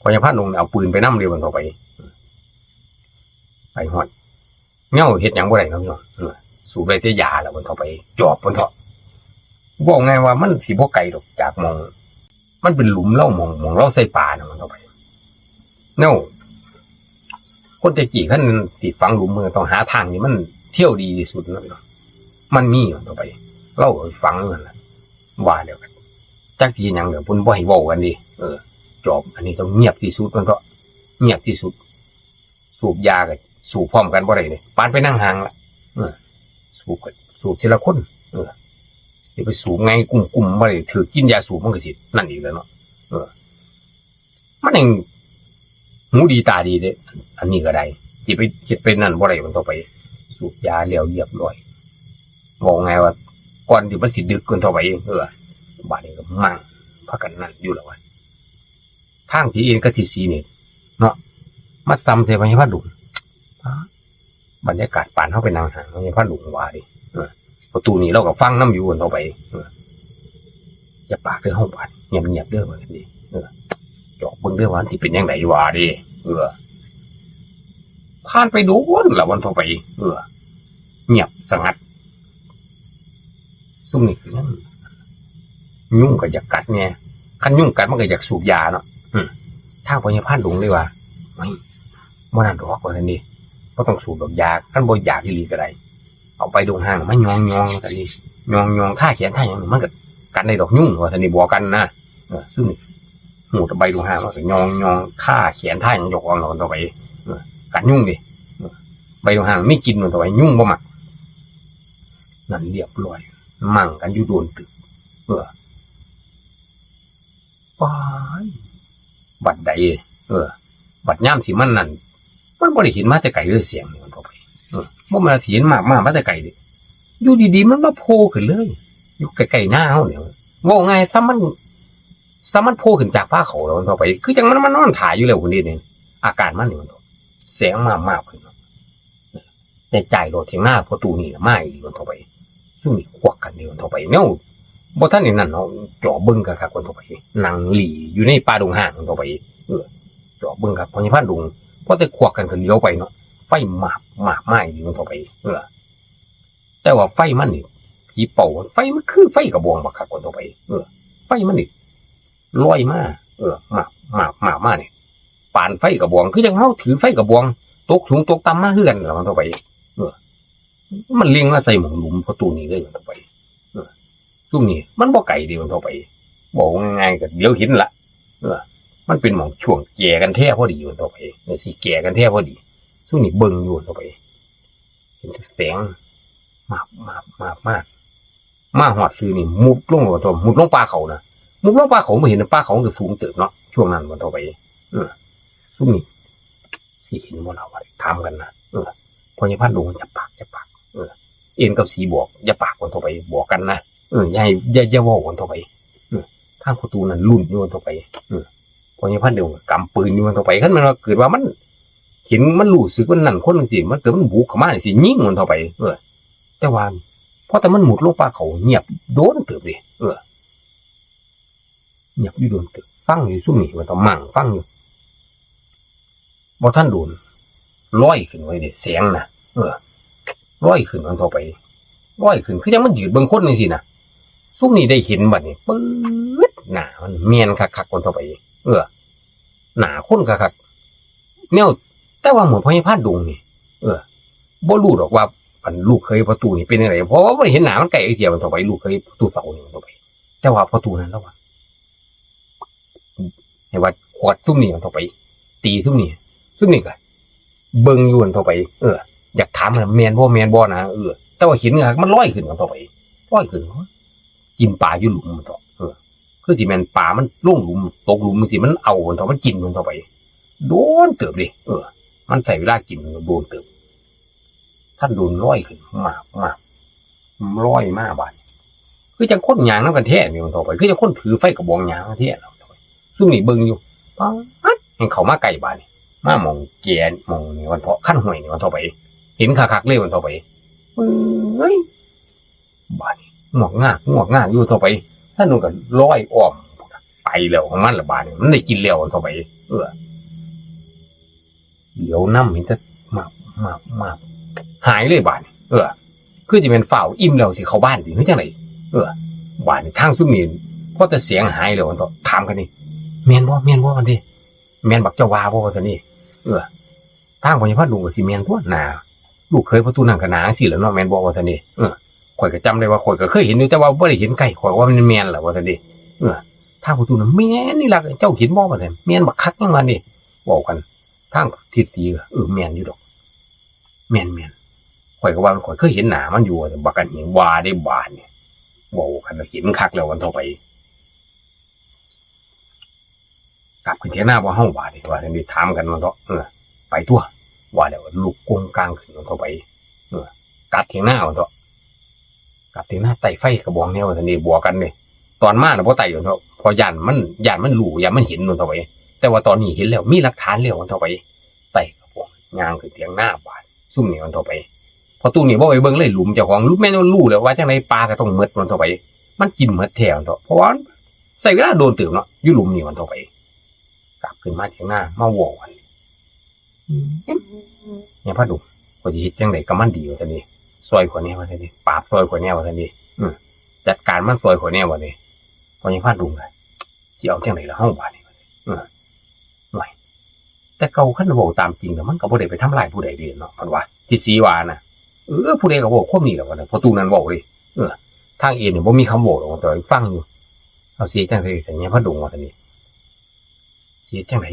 พญาพานดงเอาปืนไปนำเลยมันเถาะไป ไปฮอด แนวเฮ็ดหยังบ่ได้เนาะพี่น้อง เออ สูบได้แต่ยาแล้วมันเถาะไป จอบมันเถาะ เว้าง่ายว่ามันสิบ่ไกลดอกจากหม่อง มันเป็นหลุมลาวหม่อง หม่องลาวใส่ปลาน่ะมันเถาะไป แนว คนแต่กี้คันสิฝังหลุมมันก็ต้องหาทางที่มันเที่ยวดีที่สุดนั่นเนาะ มันมีมันเถาะไป ลาวฝังนั่นน่ะ ว่าแล้วกัน จักสิเฮ็ดหยังเด้อ เพิ่นบ่ให้เว้ากันเด้ เออ จอบ อันนี้ต้องเงียบที่สุดมันเถาะ เงียบที่สุด สูบยาก็สูบพร้อมกันบ่ได้เด้ ปานไปนั่งห่างละ เออ สูบก็สูบทีละคน เออ สิไปสูบไงกุ้มๆ บ่ได้ ถืกกินยาสูบมันก็สินั่นอีกแล้วเนาะ เออ มันเองหูดีตาดีเด้ อันนี้ก็ได้ สิไปเฮ็ดไปนั่นบ่ได้ มันเถาะไป สูบยาแล้วเรียบร้อย เว้าง่ายว่า ก่อนที่มันสิดึกมันเถาะไป เออ บาดนี้ก็มั่ง พากันนั่นอยู่แล้ววะ ทางที่เอ็นกับที่สีนี่เนาะ มาส่ำใส่พญาพานดง บรรยากาศปานเฮาไปนั่งหาพญาพานดงว่าเด้ เออ ประตูนี้ลาวก็ฟังนำอยู่มันเถาะไป เออ อย่าปากเด้อเฮาบาด เงียบๆ เด้อว่าซั่นเด้ เออ จอบเบิ่งเด้อว่ามันสิเป็นจั่งใดว่าเด้ เออ ผ่านไปโดนละมันเถาะไป เออ เงียบสงัด ซุมนี้คือหยัง ยุงก็อยากกัดแหน่ คันยุงกัดมันก็อยากสูบยาเนาะ อืม ทางพญาพานดงเลยว่า "เฮ้ย บ่นั่นดอก" ว่าซั่นเด้ "บ่ต้องสูบดอกยา คันบ่อยากอีหลีก็ได้ เอาใบดงห้างมายองๆ" ว่าซั่นเด้ "ยองๆ ทาแขนทาหยังมันก็กันได้ดอกยุง" ว่าซั่นเด้ บอกกันนะ เออ ซุมนี้ฮู้แต่ใบดงห้าง มันก็ยองๆ ทาแขนทาหยังเจ้าของแล้วมันเถาะไป เออ กันยุงเด้ เออ ใบดงห้างมีกลิ่นมันเถาะไป ยุงบ่มัก นั่นเรียบร้อย มั่งกันอยู่โดนเติบ เออ ป๊าย บัดใด เออ บัดยามที่มันนั่น มันบ่ได้เห็นมาแต่ไกลเลยเสียงนี่มันเถาะไป เออ บ่แม่นว่าสิเห็นมากมา มาแต่ไกลเด้ อยู่ดีๆ มันมาโผล่ขึ้นเลย อยู่ใกล้ๆ หน้าเฮาเนี่ย เว้าง่าย ส่ำมัน ส่ำมันโผล่ขึ้นจากป่าเขาแล้วมันเถาะไป คือจั่งมันมานอนถ่าอยู่แล้วพุ้นเด้นี่ อาการมันนี่มันเถาะ แสงมาบๆ ขึ้นเนาะ ในใจโลดเถียงนาพ่อตู้นี่ล่ะมาอีกมันเถาะไป ซุมนี้ควักกันนี่มันเถาะไป แนวบ่ทันได้นั่นเนาะ จอบเบิ่งคักๆ มันเถาะไป นั่งหลี้อยู่ในป่าดงห้างมันเถาะไป เออ จอบเบิ่งคัก พญาพานดง พอแต่ควักกันก็เหลียวไปเนาะ ไฟมาบๆ มาอีกมันเถาะไป เออ แต่ว่าไฟมันนี่ ผีเป่า ไฟมันคือไฟกระบองบักคักมันเถาะไป เออ ไฟมันนี่ ลอยมา เออ มาบๆ มานี่ ปานไฟกระบอง คือจั่งเฮาถือไฟกระบอง ตกสูงตกต่ำมาคือกันล่ะมันเถาะไป เออ มันเล็งมาใส่หม่องหลุมพ่อตู้นี่เลยมันเถาะไป เออ ซุมนี้มันบ่ไกลเด้มันเถาะไป เว้าง่ายๆ ก็เดี๋ยวเห็นละ เออ มันเป็นหม่องช่วงแก่กันแท้พอดีมันเถาะไป เออ สิแก่กันแท้พอดี ซุมนี้เบิ่งอยู่มันเถาะไป เห็นแต่แสง มาบมาบมาบมาบ มาฮอดซื่อนี่ มุดลงโลด มุดลงป่าเขานะ มุดลงป่าเขา บ่เห็นป่าเขามันก็สูงเติบเนาะ ช่วงนั้นมันเถาะไป เออ ซุมนี้ สิเห็นบ่ล่ะว่า ถามกันนะ เออ พญาพานดง อย่าปาก อย่าปาก เออ เอ็นกับสีบอก อย่าปากมันเถาะไป บอกกันนะ เออ อย่าให้ อย่า อย่าเว้ามันเถาะไป เออ ทางพ่อตู้นั่นลุ้นอยู่มันเถาะไป เออ พญาพานดงกำปืนอยู่มันเถาะไป คันแม่นว่าเกิดว่ามัน เห็นมันรู้สึกว่านั่นคนจั่งซี้ มันเกิดมันบุกเข้ามานี่สิยิงมันเถาะไป เออ แต่ว่า พอแต่มันมุดลงป่าเขาเงียบโดนเติบเด้ เออ เงียบอยู่โดนเติบ ฟังอยู่ซุมนี้มันก็มั่งฟังอยู่ บ่ทันโดน ลอยขึ้นไว้เด้ แสงนะ เออ ลอยขึ้นมันเถาะไป ลอยขึ้น คือจั่งมันยืนเบิ่งคนจั่งซี้นะ ซุมนี้ได้เห็นบัดนี้ ปื๊ด หน้ามันแม่นคักๆ มันเถาะไป เออ หน้าคนคักๆ แนว แต่ว่าหมวดพญาพานดงนี่ เออ บ่รู้ดอกว่า อันลูกเขยพ่อตู้นี่เป็นจั่งใด เพราะว่าบ่ได้เห็นหน้ามันใกล้จักเทื่อมันเถาะไป ลูกเขยพ่อตู้เฒ่านี่มันเถาะไป แต่ว่าพ่อตู้นั่นลาวว่า ให้ว่าขวดซุมนี้มันเถาะไป ตีซุมนี้ ซุมนี้ก็เบิ่งอยู่มันเถาะไป เออ อยากถามมันแม่นบ่ แม่นบ่นะ เออ แต่ว่าเห็นคักมันลอยขึ้นมันเถาะไป ลอยขึ้น กินปลาอยู่หลุมมันเถาะ เออ คือสิแม่นปลามันลงหลุม ตกหลุมจั่งซี้ มันเอามันเถาะ มันกินมันเถาะไป โดนเติบเด้ เออ มันใช้เวลากินโดนเติบ ทันโดนลอยขึ้น มาบ มาบ ลอยมาบาดนี้ คือจังคนย่างนำกันแท้นี่ ว่าซั่นเถาะไป คือจังคนถือไฟกระบองย่างนำกันแท้ ซุมนี่เบิ่งอยู่ ป๊าด แฮ่งเข้ามาใกล้บาดนี้ มาหม่องแก่หม่องนี่ ว่าซั่นเถาะ คันห้วยนี่ ว่าซั่นเถาะไป เห็นคักๆเลย ว่าซั่นเถาะไป เอ้ย บาดนี้ งวกงาก งวกงากอยู่ ว่าซั่นเถาะไป ทางโน้นก็ลอยอ้อม ไปแล้วของมันละบาดนี้ มันได้กินแล้ว ว่าซั่นเถาะไป เออ เหลียวนำเห็นแต่หมาก หมาก หมาก หายเลยบาดนี้ เออ คือสิแม่นฟ้าวอิ่มแล้วสิเข้าบ้านติ หรือจั่งใด เออ บาดนี้ทางซุมนี่ พอแต่แสงหายแล้ว ว่าซั่นเถาะ ถามกันนี่ แม่นบ่ แม่นบ่ ว่าซั่นเด้ แม่นบักเจ้าว่าบ่ ว่าซั่นนี่ เออ ทางพ่อใหญ่พาดงก็สิแม่นตั๊ว หน้าลูกเขยพ่อตู้นั่นก็หน้าจั่งซี้แหละเนาะ แม่นบ่ ว่าซั่นนี่ เออ ข้อยก็จำได้ว่าข้อยก็เคยเห็นอยู่ แต่ว่าบ่ได้เห็นใกล้ ข้อยว่ามันแม่นล่ะ ว่าซั่นนี่ เออ ทางพ่อตู้นั่นแม่นนี่ล่ะ เจ้าเห็นบ่ ว่าซั่น แม่นบักคักยังว่านี่ เว้ากัน ทางทิศสีก็ เออ แม่นอยู่ดอก แม่นๆ ข้อยก็ว่าข้อยเคยเห็นหน้ามันอยู่ ว่าซั่น บักอันนี้ว่าได้บาดนี่ เว้ากันเห็นคักแล้ว ว่าซั่นเถาะไป กลับขึ้นเถียงนาบ่เฮาบาดนี้ ว่าซั่นนี่ ถามกัน ว่าซั่นเถาะ เออ ไปตั๊ว ว่าแล้วลุกโกงกางขึ้น ว่าซั่นเถาะไป เออ กลับเถียงนา ว่าซั่นเถาะ กลับเถียงนา ไต้ไฟกระบองแหน่ ว่าซั่นนี่ บอกกันนี่ ตอนมาน่ะบ่ไต้ ว่าซั่นเถาะ เพราะย้านมัน ย้านมันรู้ ย้านมันเห็น ว่าซั่นเถาะไป แต่ว่าตอนนี้เห็นแล้ว มีหลักฐานแล้ว ว่าซั่นเถาะไป ไต้กระบอง ย่างขึ้นเถียงนาบาด ซุมนี่ ว่าซั่นเถาะไป พ่อตู้นี่บ่ไปเบิ่งเลยหลุมเจ้าของ หลุมแม่นว่ารู้แล้วว่าจั่งใด ปลาก็ต้องหมด ว่าซั่นเถาะไป มันกินหมดแท้ ว่าซั่นเถาะ เพราะว่ามันใช้เวลาโดนเติบเนาะ อยู่หลุมนี่ ว่าซั่นเถาะไป กลับขึ้นมาเถียงนา มาเว้ากัน อืม เนี่ยพาดง ข้อยสิเฮ็ดจั่งใดกับมันดี ว่าซั่นนี่ ซ่อยข้อยแหน่ ว่าซั่นนี่ ปราบซ่อยข้อยแหน่ ว่าซั่นนี่ อืม จัดการมันซ่อยข้อยแหน่ ว่าซั่นนี่ พ่อใหญ่พาดงก็ สิเอาจั่งใดล่ะเฮาบาดนี้ เออ ห่วย แต่เก่าคันเว้าตามจริงน่ะ มันก็บ่ได้ไปทำร้ายผู้ใดเด้เนาะ เพิ่นว่า ทิศสีว่านะ เออ ผู้ใดก็เว้าความนี้แหละ ว่าซั่น พ่อตู้นั่นเว้าเด้ เออ ทางเอ็นนี่บ่มีคำเว้าดอก แต่ฟังอยู่ เอาสิจั่งใด พ่อใหญ่พาดง ว่าซั่นนี่ สิเฮ็ดจั่งใด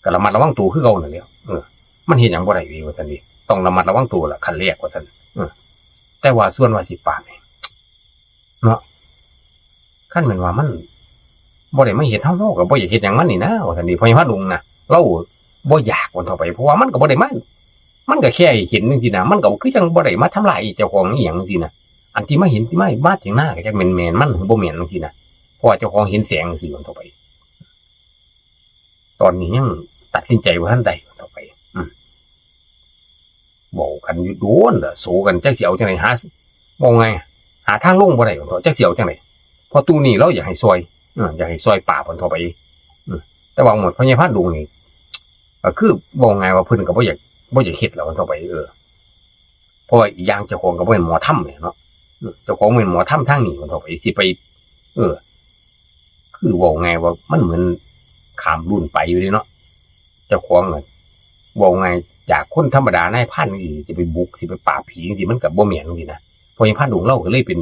ก็ระมัดระวังตัวคือเก่านั่นแหละ เออ มันเฮ็ดหยังบ่ได้เด้ ว่าซั่นเด้ ต้องระมัดระวังตัวล่ะ ขั้นแรก ว่าซั่น เออ แต่ว่าส่วนว่าสิปราบนี่ เนาะ คันแม่นว่ามันบ่ได้มาเฮ็ดเฮา เฮาก็บ่อยากเฮ็ดหยังมันนี่นะ ว่าซั่นเด้ พ่อใหญ่พาดงนะ ลาวบ่อยาก ว่าเถาะไป เพราะว่ามันก็บ่ได้มา มันก็แค่เห็นจั่งซี้นะ มันก็คือจั่งบ่ได้มาทำร้ายเจ้าของอีหยังจั่งซี้นะ อันที่มาเห็น ที่มา มาเถียงนาก็จักแม่น แม่นมันหรือบ่แม่นจั่งซี้นะ เพราะว่าเจ้าของเห็นแสงจั่งซี้ ว่าเถาะไป ตอนนี้ยังตัดสินใจบ่ทันได้ ว่าเถาะไป อืม เว้ากันอยู่โดนล่ะ โศกัน จักสิเอาจั่งใด หา เว้าไง หาทางลงบ่ได้ ว่าเถาะ จักสิเอาจั่งใด พ่อตู้นี่ลาวอยากให้ซ่อย เออ อยากให้ซ่อยปราบ ว่าเถาะไป อืม แต่ว่าหมวดพ่อใหญ่พาดงนี่ ก็คือเว้าง่ายว่าเพิ่นก็บ่อยาก บ่อยากเฮ็ดแล้ว ว่าเถาะไป เออ เพราะว่าอีกอย่างเจ้าของก็บ่แม่นหมอธรรมแหมเนาะ เออ เจ้าของบ่แม่นหมอธรรมทางนี้ ว่าเถาะไป สิไป เออ คือเว้าง่ายว่ามันเหมือนข้ามรุ่นไปอยู่เด้เนาะ เจ้าของน่ะ เว้าง่ายจากคนธรรมดานายพรานนี่สิไปบุก สิไปปราบผีจั่งซี้ มันก็บ่แม่นจั่งซี้นะ พ่อใหญ่พาดงลาวก็เลยเป็น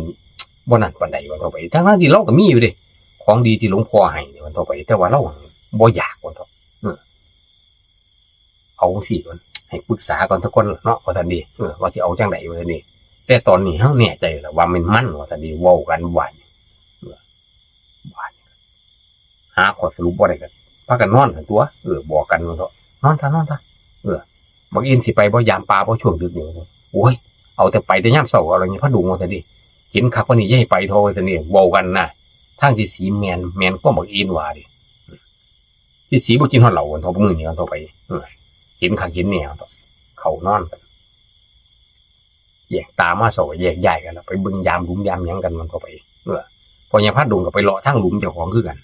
บ่นั่นปานใด ว่าเถาะไป ทั้งๆที่ลาวก็มีอยู่เด้ ของดีที่หลวงพ่อให้นี่ ว่าเถาะไป แต่ว่าลาวบ่อยาก ว่าเถาะ เออ เอาจั่งซี้ก่อน ให้ปรึกษาก่อนซะก่อนเนาะ ว่าซั่นเด้ เออ ว่าสิเอาจั่งใด ว่าซั่นเด้ แต่ตอนนี้เฮาแน่ใจแล้วว่าแม่นมัน ว่าซั่นเด้ เว้ากันบาดนี้ เออ บาดนี้ หาข้อสรุปบ่ได้ก็พากันนอนซั่นตั่ว เออ บอกกันว่าเถาะ นอนซะ นอนซะ เออ บักอินสิไปบ่ยามป่าบ่ช่วงดึกนี่ โอ้ย เอาแต่ไปแต่ยามเช้า เอาละนี่พาดง ว่าซั่นเด้ เห็นคักปานนี้อย่าให้ไปเถาะ ว่าซั่นเด้ เว้ากันนะ ทางที่สีแม่น แม่นความบักอินว่าเด้ ที่สีบ่กินฮอดเหล้ากันเถาะ มื้อนี้กันเถาะไป เออ เห็นคักเห็นแน่เถาะ เข้านอนกัน แยกตามาเช้าก็แยกย้ายกันแล้ว ไปเบิ่งยามหลุมยามหยังกันมันเถาะไป เออ พ่อใหญ่พาดงก็ไปเลาะทางหลุมเจ้าของคือกัน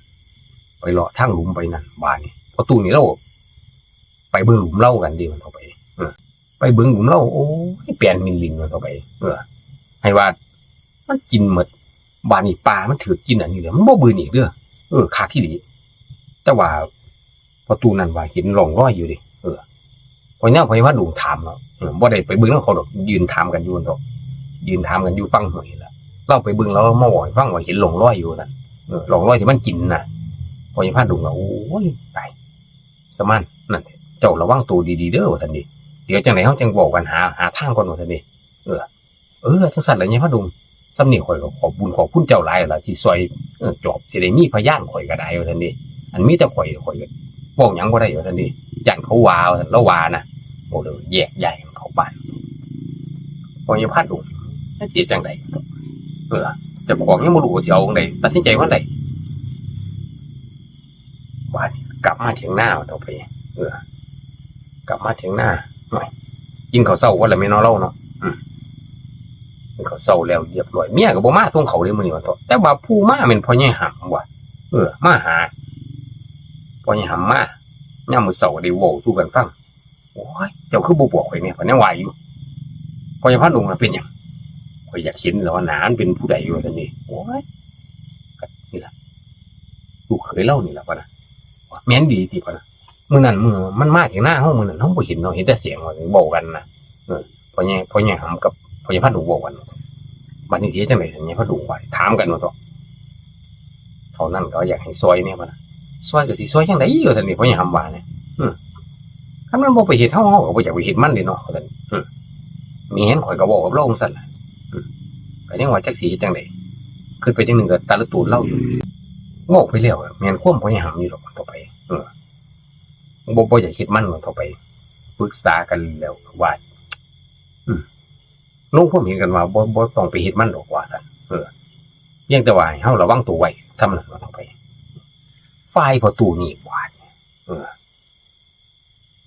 ไปเลาะทางหลุมไปนั่น บาดนี้ พ่อตู้นี่ลาวไปเบิ่งหลุมลาวกันเด้มันเถาะไป เออ ไปเบิ่งหลุมลาว โอ้ย แปนมินลินมันเถาะไป เออ ให้ว่ามันกินหมด บาดนี้ปลามันถืกกินอันนี้แหละ มันบ่บืนอีกเด้อ เออ คักอีหลี แต่ว่าพ่อตู้นั่นว่าเห็นร่องรอยอยู่เด้ เออ พ่อใหญ่ พ่อใหญ่พาดงถามเนาะ เออ บ่ได้ไปเบิ่งนำเขาดอก ยืนถามกันอยู่เนาะ ยืนถามกันอยู่ฝั่งห้วยนั่นล่ะ ลาวไปเบิ่งแล้วลาวมาเว้าให้ฟังว่าเห็นร่องรอยอยู่นั่น เออ ร่องรอยที่มันกินน่ะ พ่อใหญ่พาดงว่า โอ้ย ตาย สมาน นั่น เจ้าระวังตัวดีๆเด้อ ว่าซั่นเด้ เดี๋ยวจั่งใดเฮาจั่งเว้ากัน หา หาทางก่อน ว่าซั่นเด้ เออ เออ จั่งซั่นล่ะ ใหญ่พาดง ส่ำนี้ข้อยก็ขอบบุญขอบคุณเจ้าหลายล่ะ ที่ซ่อย เออ จอบ สิได้มีพยานข้อยก็ได้ ว่าซั่นเด้ อันมีแต่ข้อย ข้อยก็เว้าหยังบ่ได้ ว่าซั่นเด้ ย้านเขาว่า ว่าซั่น ลาวว่านะ โอ้ แล้วแยกย้ายกันเข้าบ้าน พ่อใหญ่พาดง มันสิเฮ็ดจั่งใด๋ เออ เจ้าของยังบ่รู้ว่าสิเอาจั่งใด๋ ตัดสินใจว่าจั่งใด๋ บาดนี้กลับมาเถียงนาต่อไป เออ กลับมาเถียงนา โอ้ย กินข้าวเช้าก่อนล่ะแม่นเนาะ ลาวเนาะ อืม กินข้าวเช้าแล้วเรียบร้อย เมียก็บ่มาส่งข้าวเด้มื้อนี้ว่าเถาะ แต่ว่าผู้มาแม่นพ่อใหญ่หำว่ะ เออ มาหา พ่อใหญ่หำมา ยามมื้อเช้าก็ได้เว้าสู่กันฟัง โอ้ย เจ้าคือบ่บอกข้อยแหน่ ข้อยยังว่าอยู่ พ่อใหญ่พานุน่ะเป็นหยัง ข้อยอยากเห็นแล้วว่าหน้ามันเป็นผู้ใด๋ว่าซั่นนี่ โอ้ย ก็นี่ล่ะ ลูกเขยลาวนี่ล่ะ พะนะ แม่นอีหลีติ พะนะ มื้อนั้นมื้อมันมาเถียงนาเฮา มื้อนั้นเฮาบ่เห็นเนาะ เห็นแต่เสียงว่าเว้ากันนะ เออ พ่อใหญ่ พ่อใหญ่หำกับพ่อใหญ่พานุเว้ากัน บัดนี้สิเฮ็ดจั่งใด๋ พ่อใหญ่พานุว่า ถามกันว่าเถาะ เท่านั้นก็อยากให้ซ่อยแหน่ พะนะ ซ่อยก็สิซ่อยจั่งใด๋ ว่าซั่นนี่ พ่อใหญ่หำว่าเนี่ย อืม คันมันบ่ไปเฮ็ดเฮา เฮาก็บ่อยากไปเฮ็ดมันเด้เนาะ ว่าซั่น อืม แม่น ข้อยก็เว้ากับลาวจั่งซั้นล่ะ อืม ก็ยังว่าจักสิเฮ็ดจั่งใด๋ คิดไปจั่งหนึ่งก็ตะละตูนลาวอยู่ เว้าไปแล้ว แม่นความพ่อใหญ่หำอยู่ดอก ต่อไป เออ บ่ บ่อยากเฮ็ดมัน ต่อไป ปรึกษากันแล้วว่า อืม ลงความเห็นกันว่า บ่ บ่ต้องไปเฮ็ดมันดอก ว่าซั่น เออ เพียงแต่ว่าให้เฮาระวังตัวไว้ ส่ำนั้น ต่อไป ฝ่ายพ่อตู้นี่ บาดนี้ เออ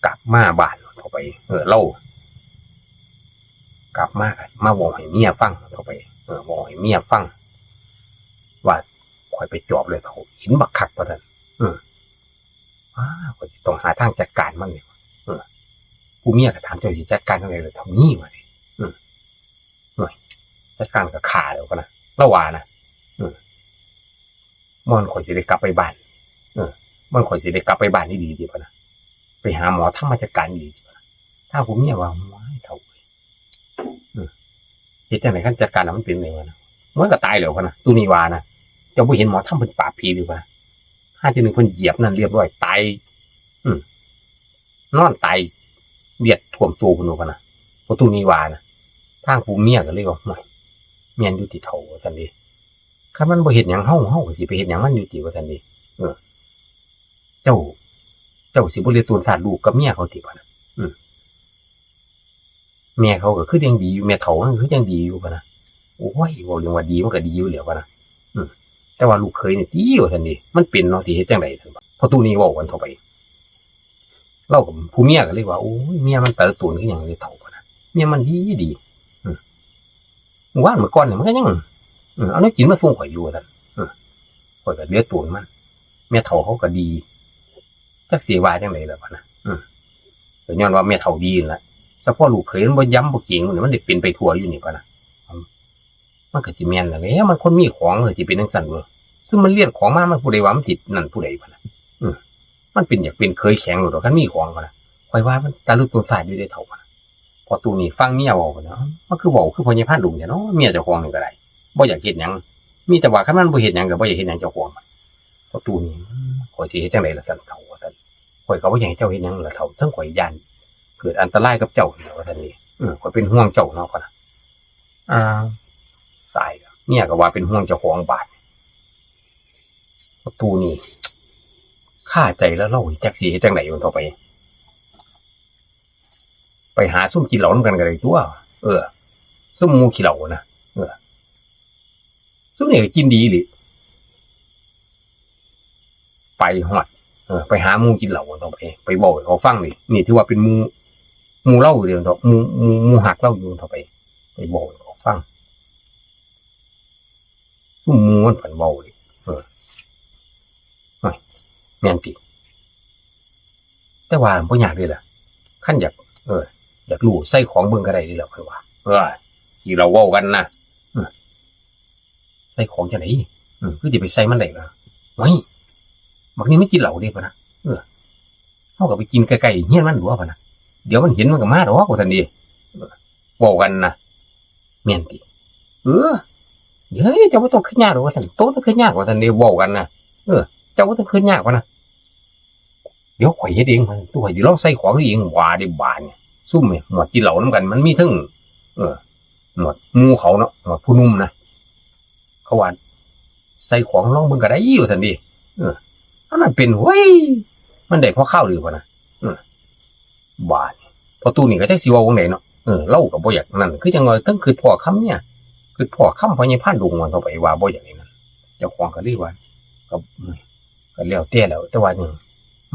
กลับมาบ้าน ต่อไป เออ ลาว กลับมา มาเว้าให้เมียฟัง ต่อไป เออ เว้าให้เมียฟัง ว่าข้อยไปจอบแล้วเถาะ เห็นบักคัก ว่าซั่น เออ อ้า ข้อยสิต้องหาทางจัดการมันนี่ เออ ผู้เมียก็ถาม เจ้าสิจัดการจั่งใด๋ล่ะเถาะ นี่ ว่านี่ เออ โอ้ย จัดการก็ฆ่าแล้ว พะนะ ลาวว่านะ เออ มันข้อยสิได้กลับไปบ้าน เออ มันข้อยสิได้กลับไปบ้านอีหลีติ พะนะ ไปหาหมอธรรมมาจัดการอีหลีติ พะนะ ทางผู้เมียว่า โอ้ย เฒ่าเอ้ย เออ เฮ็ดจั่งใด๋ คันจัดการแล้วมันเป็นจั่งใด๋วะนะ มันก็ตายแล้ว พะนะ ตู้นี้ว่านะ เจ้าบ่เห็นหมอธรรมเพิ่นปราบผีหรือวะ หาทีหนึ่งเพิ่นเหยียบนั่นเรียบร้อย ตาย อืม นอนตายเลือดท่วมตัวพุ้นว่า พะนะ พ่อตู้นี้ว่านะ ทางผู้เมียก็เลยว่า โอ้ย แม่นอยู่ติเฒ่า ว่าซั่นเด้ คันมันบ่เฮ็ดหยังเฮา เฮาก็สิไปเฮ็ดหยังมันอยู่ติ ว่าซั่นเด้ เออ เจ้า เจ้าสิบ่เหลือต้นชาติลูกกับเมียเขาติ พะนะ อืม แม่เขาก็คือยังดีอยู่ แม่เฒ่ามันคือยังดีอยู่ พะนะ โอ้ย เว้าเรื่องว่าดีมันก็ดีอยู่แล้ว พะนะ อืม แต่ว่าลูกเขยนี่ติ ว่าซั่นเด้ มันเป็นเนาะ สิเฮ็ดจั่งใด๋ ซั่น พ่อตู้นี้เว้ากันต่อไป ลาวก็ ผู้เมียก็เลยว่า โอ้ย เมียมันตะละตูนคือหยังเด้เฒ่า พะนะ เมียมันดีดี อืม มื้อวานมื้อก่อนนี่มันก็ยัง เออ เอาแนวกินมาส่งข้อยอยู่ ว่าซั่น เออ ข้อยก็เหลือโตนมัน แม่เฒ่าเขาก็ดี จักสิว่าจั่งใด๋ล่ะ พะนะ เออ ก็ย้อนว่าแม่เฒ่าดีนั่นล่ะ เฉพาะลูกเขยมันบ่ยำบ่เกรงนี่ มันได้เป็นไปทั่วอยู่นี่ พะนะ มันก็สิแม่นนั่นแหละ มันคนมีของมันก็สิเป็นจั่งซั้นเว้ย ซุมมันเรียนของมา มันผู้ใดว่ามันสินั่นผู้ใด พะนะ เออ มันเป็นอยากเป็นเขยแข็งโลดดอก คันมีของ พะนะ ข้อยว่ามันตะลึกตนฟาดอยู่เด้เฒ่า พะนะ พ่อตู้นี้ฟังเมียเว้า พะนะ มันคือเว้าคือพ่อใหญ่พานดุงแท้เนาะ เมียเจ้าของนี่ก็ได้ บ่อยากเฮ็ดหยัง มีแต่ว่าคันมันบ่เฮ็ดหยังก็บ่อยากเฮ็ดหยังเจ้าของ พ่อตู้นี้ ข้อยสิเฮ็ดจั่งใด๋ล่ะซั่นเฒ่า ว่าซั่น ข้อยก็บ่อยากให้เจ้าเฮ็ดหยังล่ะเฒ่า เทิงข้อยย้านเกิดอันตรายกับเจ้านี่ล่ะ ว่าซั่นนี่ เออ ข้อยเป็นห่วงเจ้าเนาะ พะนะ อ้าว ตายแล้ว เมียก็ว่าเป็นห่วงเจ้าของบาด พ่อตู้นี้ คาใจแล้ว ลาวจักสิเฮ็ดจั่งใด๋ ว่าต่อไป ไปหาซุมกินเหล้านำกันก็ได้ตั่ว เออ ซุมหมู่ขี้เหล้านะ เออ ซุมนี่ก็กินดีอีหลี ไปฮอด เออ ไปหาหมู่กินเหล้าต่อไป ไปเว้าให้เขาฟังนี่ นี่ถือว่าเป็นหมู่ หมู่ลาวอยู่เด้เนาะ หมู่ หมู่ หมู่ฮักลาวอยู่ต่อไป ไปเว้าให้เขาฟัง ซุมหมู่มันพันเว้านี่ เออ โอ้ย แม่นติ แต่ว่าบ่ยากเด้ล่ะ คันอยาก เออ อยากรู้ใส่ของเบิ่งก็ได้เด้ล่ะ ข้อยว่า เออ ที่ลาวเว้ากันนะ เออ ใส่ของจั่งใด๋ เออ คือสิไปใส่มันได้ล่ะ โอ้ย บักนี่มันกินเหล้าเด้ พะนะ เออ เฮาก็ไปกินใกล้ๆเฮือนมันตั่ว พะนะ เดี๋ยวมันเห็นมันก็มาดอก ว่าซั่นเด้ เออ เว้ากันนะ แม่นติ เออ เฮ้ย เจ้าบ่ต้องคิดยากดอก ว่าซั่น โตต้องคิดยาก ว่าซั่นเด้ เว้ากันนะ เออ เจ้าบ่ต้องคิดยาก พะนะ เดี๋ยวข้อยเฮ็ดเอง ว่าซั่น ตัวข้อยสิลองใส่ของเอง ว่าเด้บาดนี่ ซุมนี่ หมวดกินเหล้านำกัน มันมีเทิง เออ หมวดหมู่เขาเนาะ หมวดผู้หนุ่มนะ เขาว่า ใส่ของลองเบิ่งก็ได้ ว่าซั่นเด้ เออ อันนั้นเป็น โอ้ย มันได้พอคาวเดียว พะนะ เออ บาดนี่ พ่อตู้นี่ก็จักสิเว้าจั่งใด๋เนาะ เออ ลาวก็บ่อยากนั่น คือจั่งว่าเทิงคิดพ้อคำเมีย คือพ่อคำพ่อใหญ่พานดงว่าเท่าไปว่าบ่อย่างนี้นั่น เจ้าของก็เลยว่า ก็ ก็แล้วแต่แล้ว แต่ว่านี่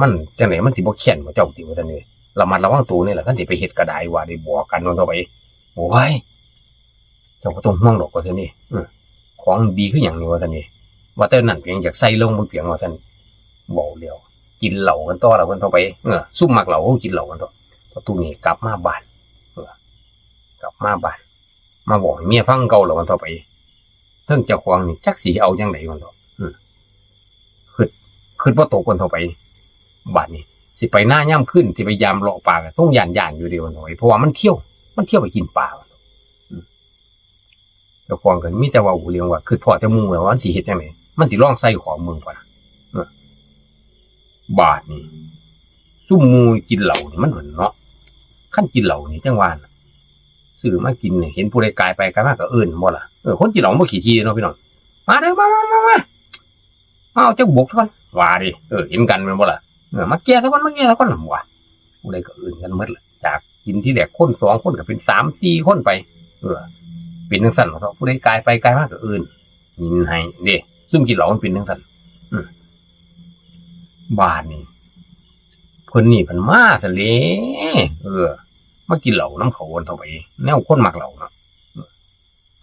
มันจังได๋มันสิบ่แค้นบ่เจ้าติว่าซั่นเด้ ระมัดระวังตัวนี่แหละ คันสิไปเฮ็ดก็ได้ว่าได้บอกกันว่าเท่าไป โอ้ย เจ้าก็ต้องห่วงดอกว่าซั่นนี่ เออ ของดีคือหยังนี่ว่าซั่นนี่ ว่าแต่นั่นเพียงอยากใส่ลงบ่เพียงว่าซั่น เว้าแล้ว กินเหล้ากันต่อแล้วเพิ่นเท่าไป เออ ซุมมักเหล้าเขากินเหล้ากันต่อ พอตู้นี้กลับมาบ้าน เออ กลับมาบ้าน มาบอกให้เมียฟังเก่าแล้วมันเท่าไป เทิงเจ้าของนี่จักสิเอาจังได๋มันเถาะ อืม คิด คิดบ่ตกมันเท่าไป บาดนี้ สิไปนายามคืน สิไปยามเลาะป่าก็ต้องย้านๆ อยู่เด้มันเท่าไป เพราะว่ามันเที่ยว มันเที่ยวไปกินปลา อืม เจ้าของก็มีแต่เว้าเรื่องว่า คิดพ้อแต่หมู่แล้วว่ามันสิเฮ็ดจังได๋ มันสิลองใส่ของเบิ่งก่อน เออ บาดนี้ ซุมหมู่กินเหล้านี่มันหั้นเนาะ คันกินเหล้านี่จั่งว่าน่ะ ซื้อมากินนี่ เห็นผู้ใดกายไปกายมาก็เอิ้นบ่ล่ะ เออ คนกินเหล้ามันบ่ขี้ถี่เนาะพี่น้อง มาเด้อ มา มา มา มา มาเอาจักบกซะก่อน ว่าเด้ เออ เห็นกันแม่นบ่ล่ะ เออ มาแก้ซะก่อน มาแก้ซะก่อน ว่า ผู้ใดก็เอิ้นกันหมดล่ะ จากกินทีแรกคนสองคนก็เป็นสามสี่คนไป เออ เป็นจั่งซั้นเนาะ ผู้ใดกายไปกายมาก็เอิ้น กินให้เด้ ซุมกินเหล้ามันเป็นจั่งซั้น อืม บาดนี้ เพิ่นนี่เพิ่นมาซะเด้ เออ มากินเหล้านำเขาว่าเท่าไป แนวคนมักเหล้าเนาะ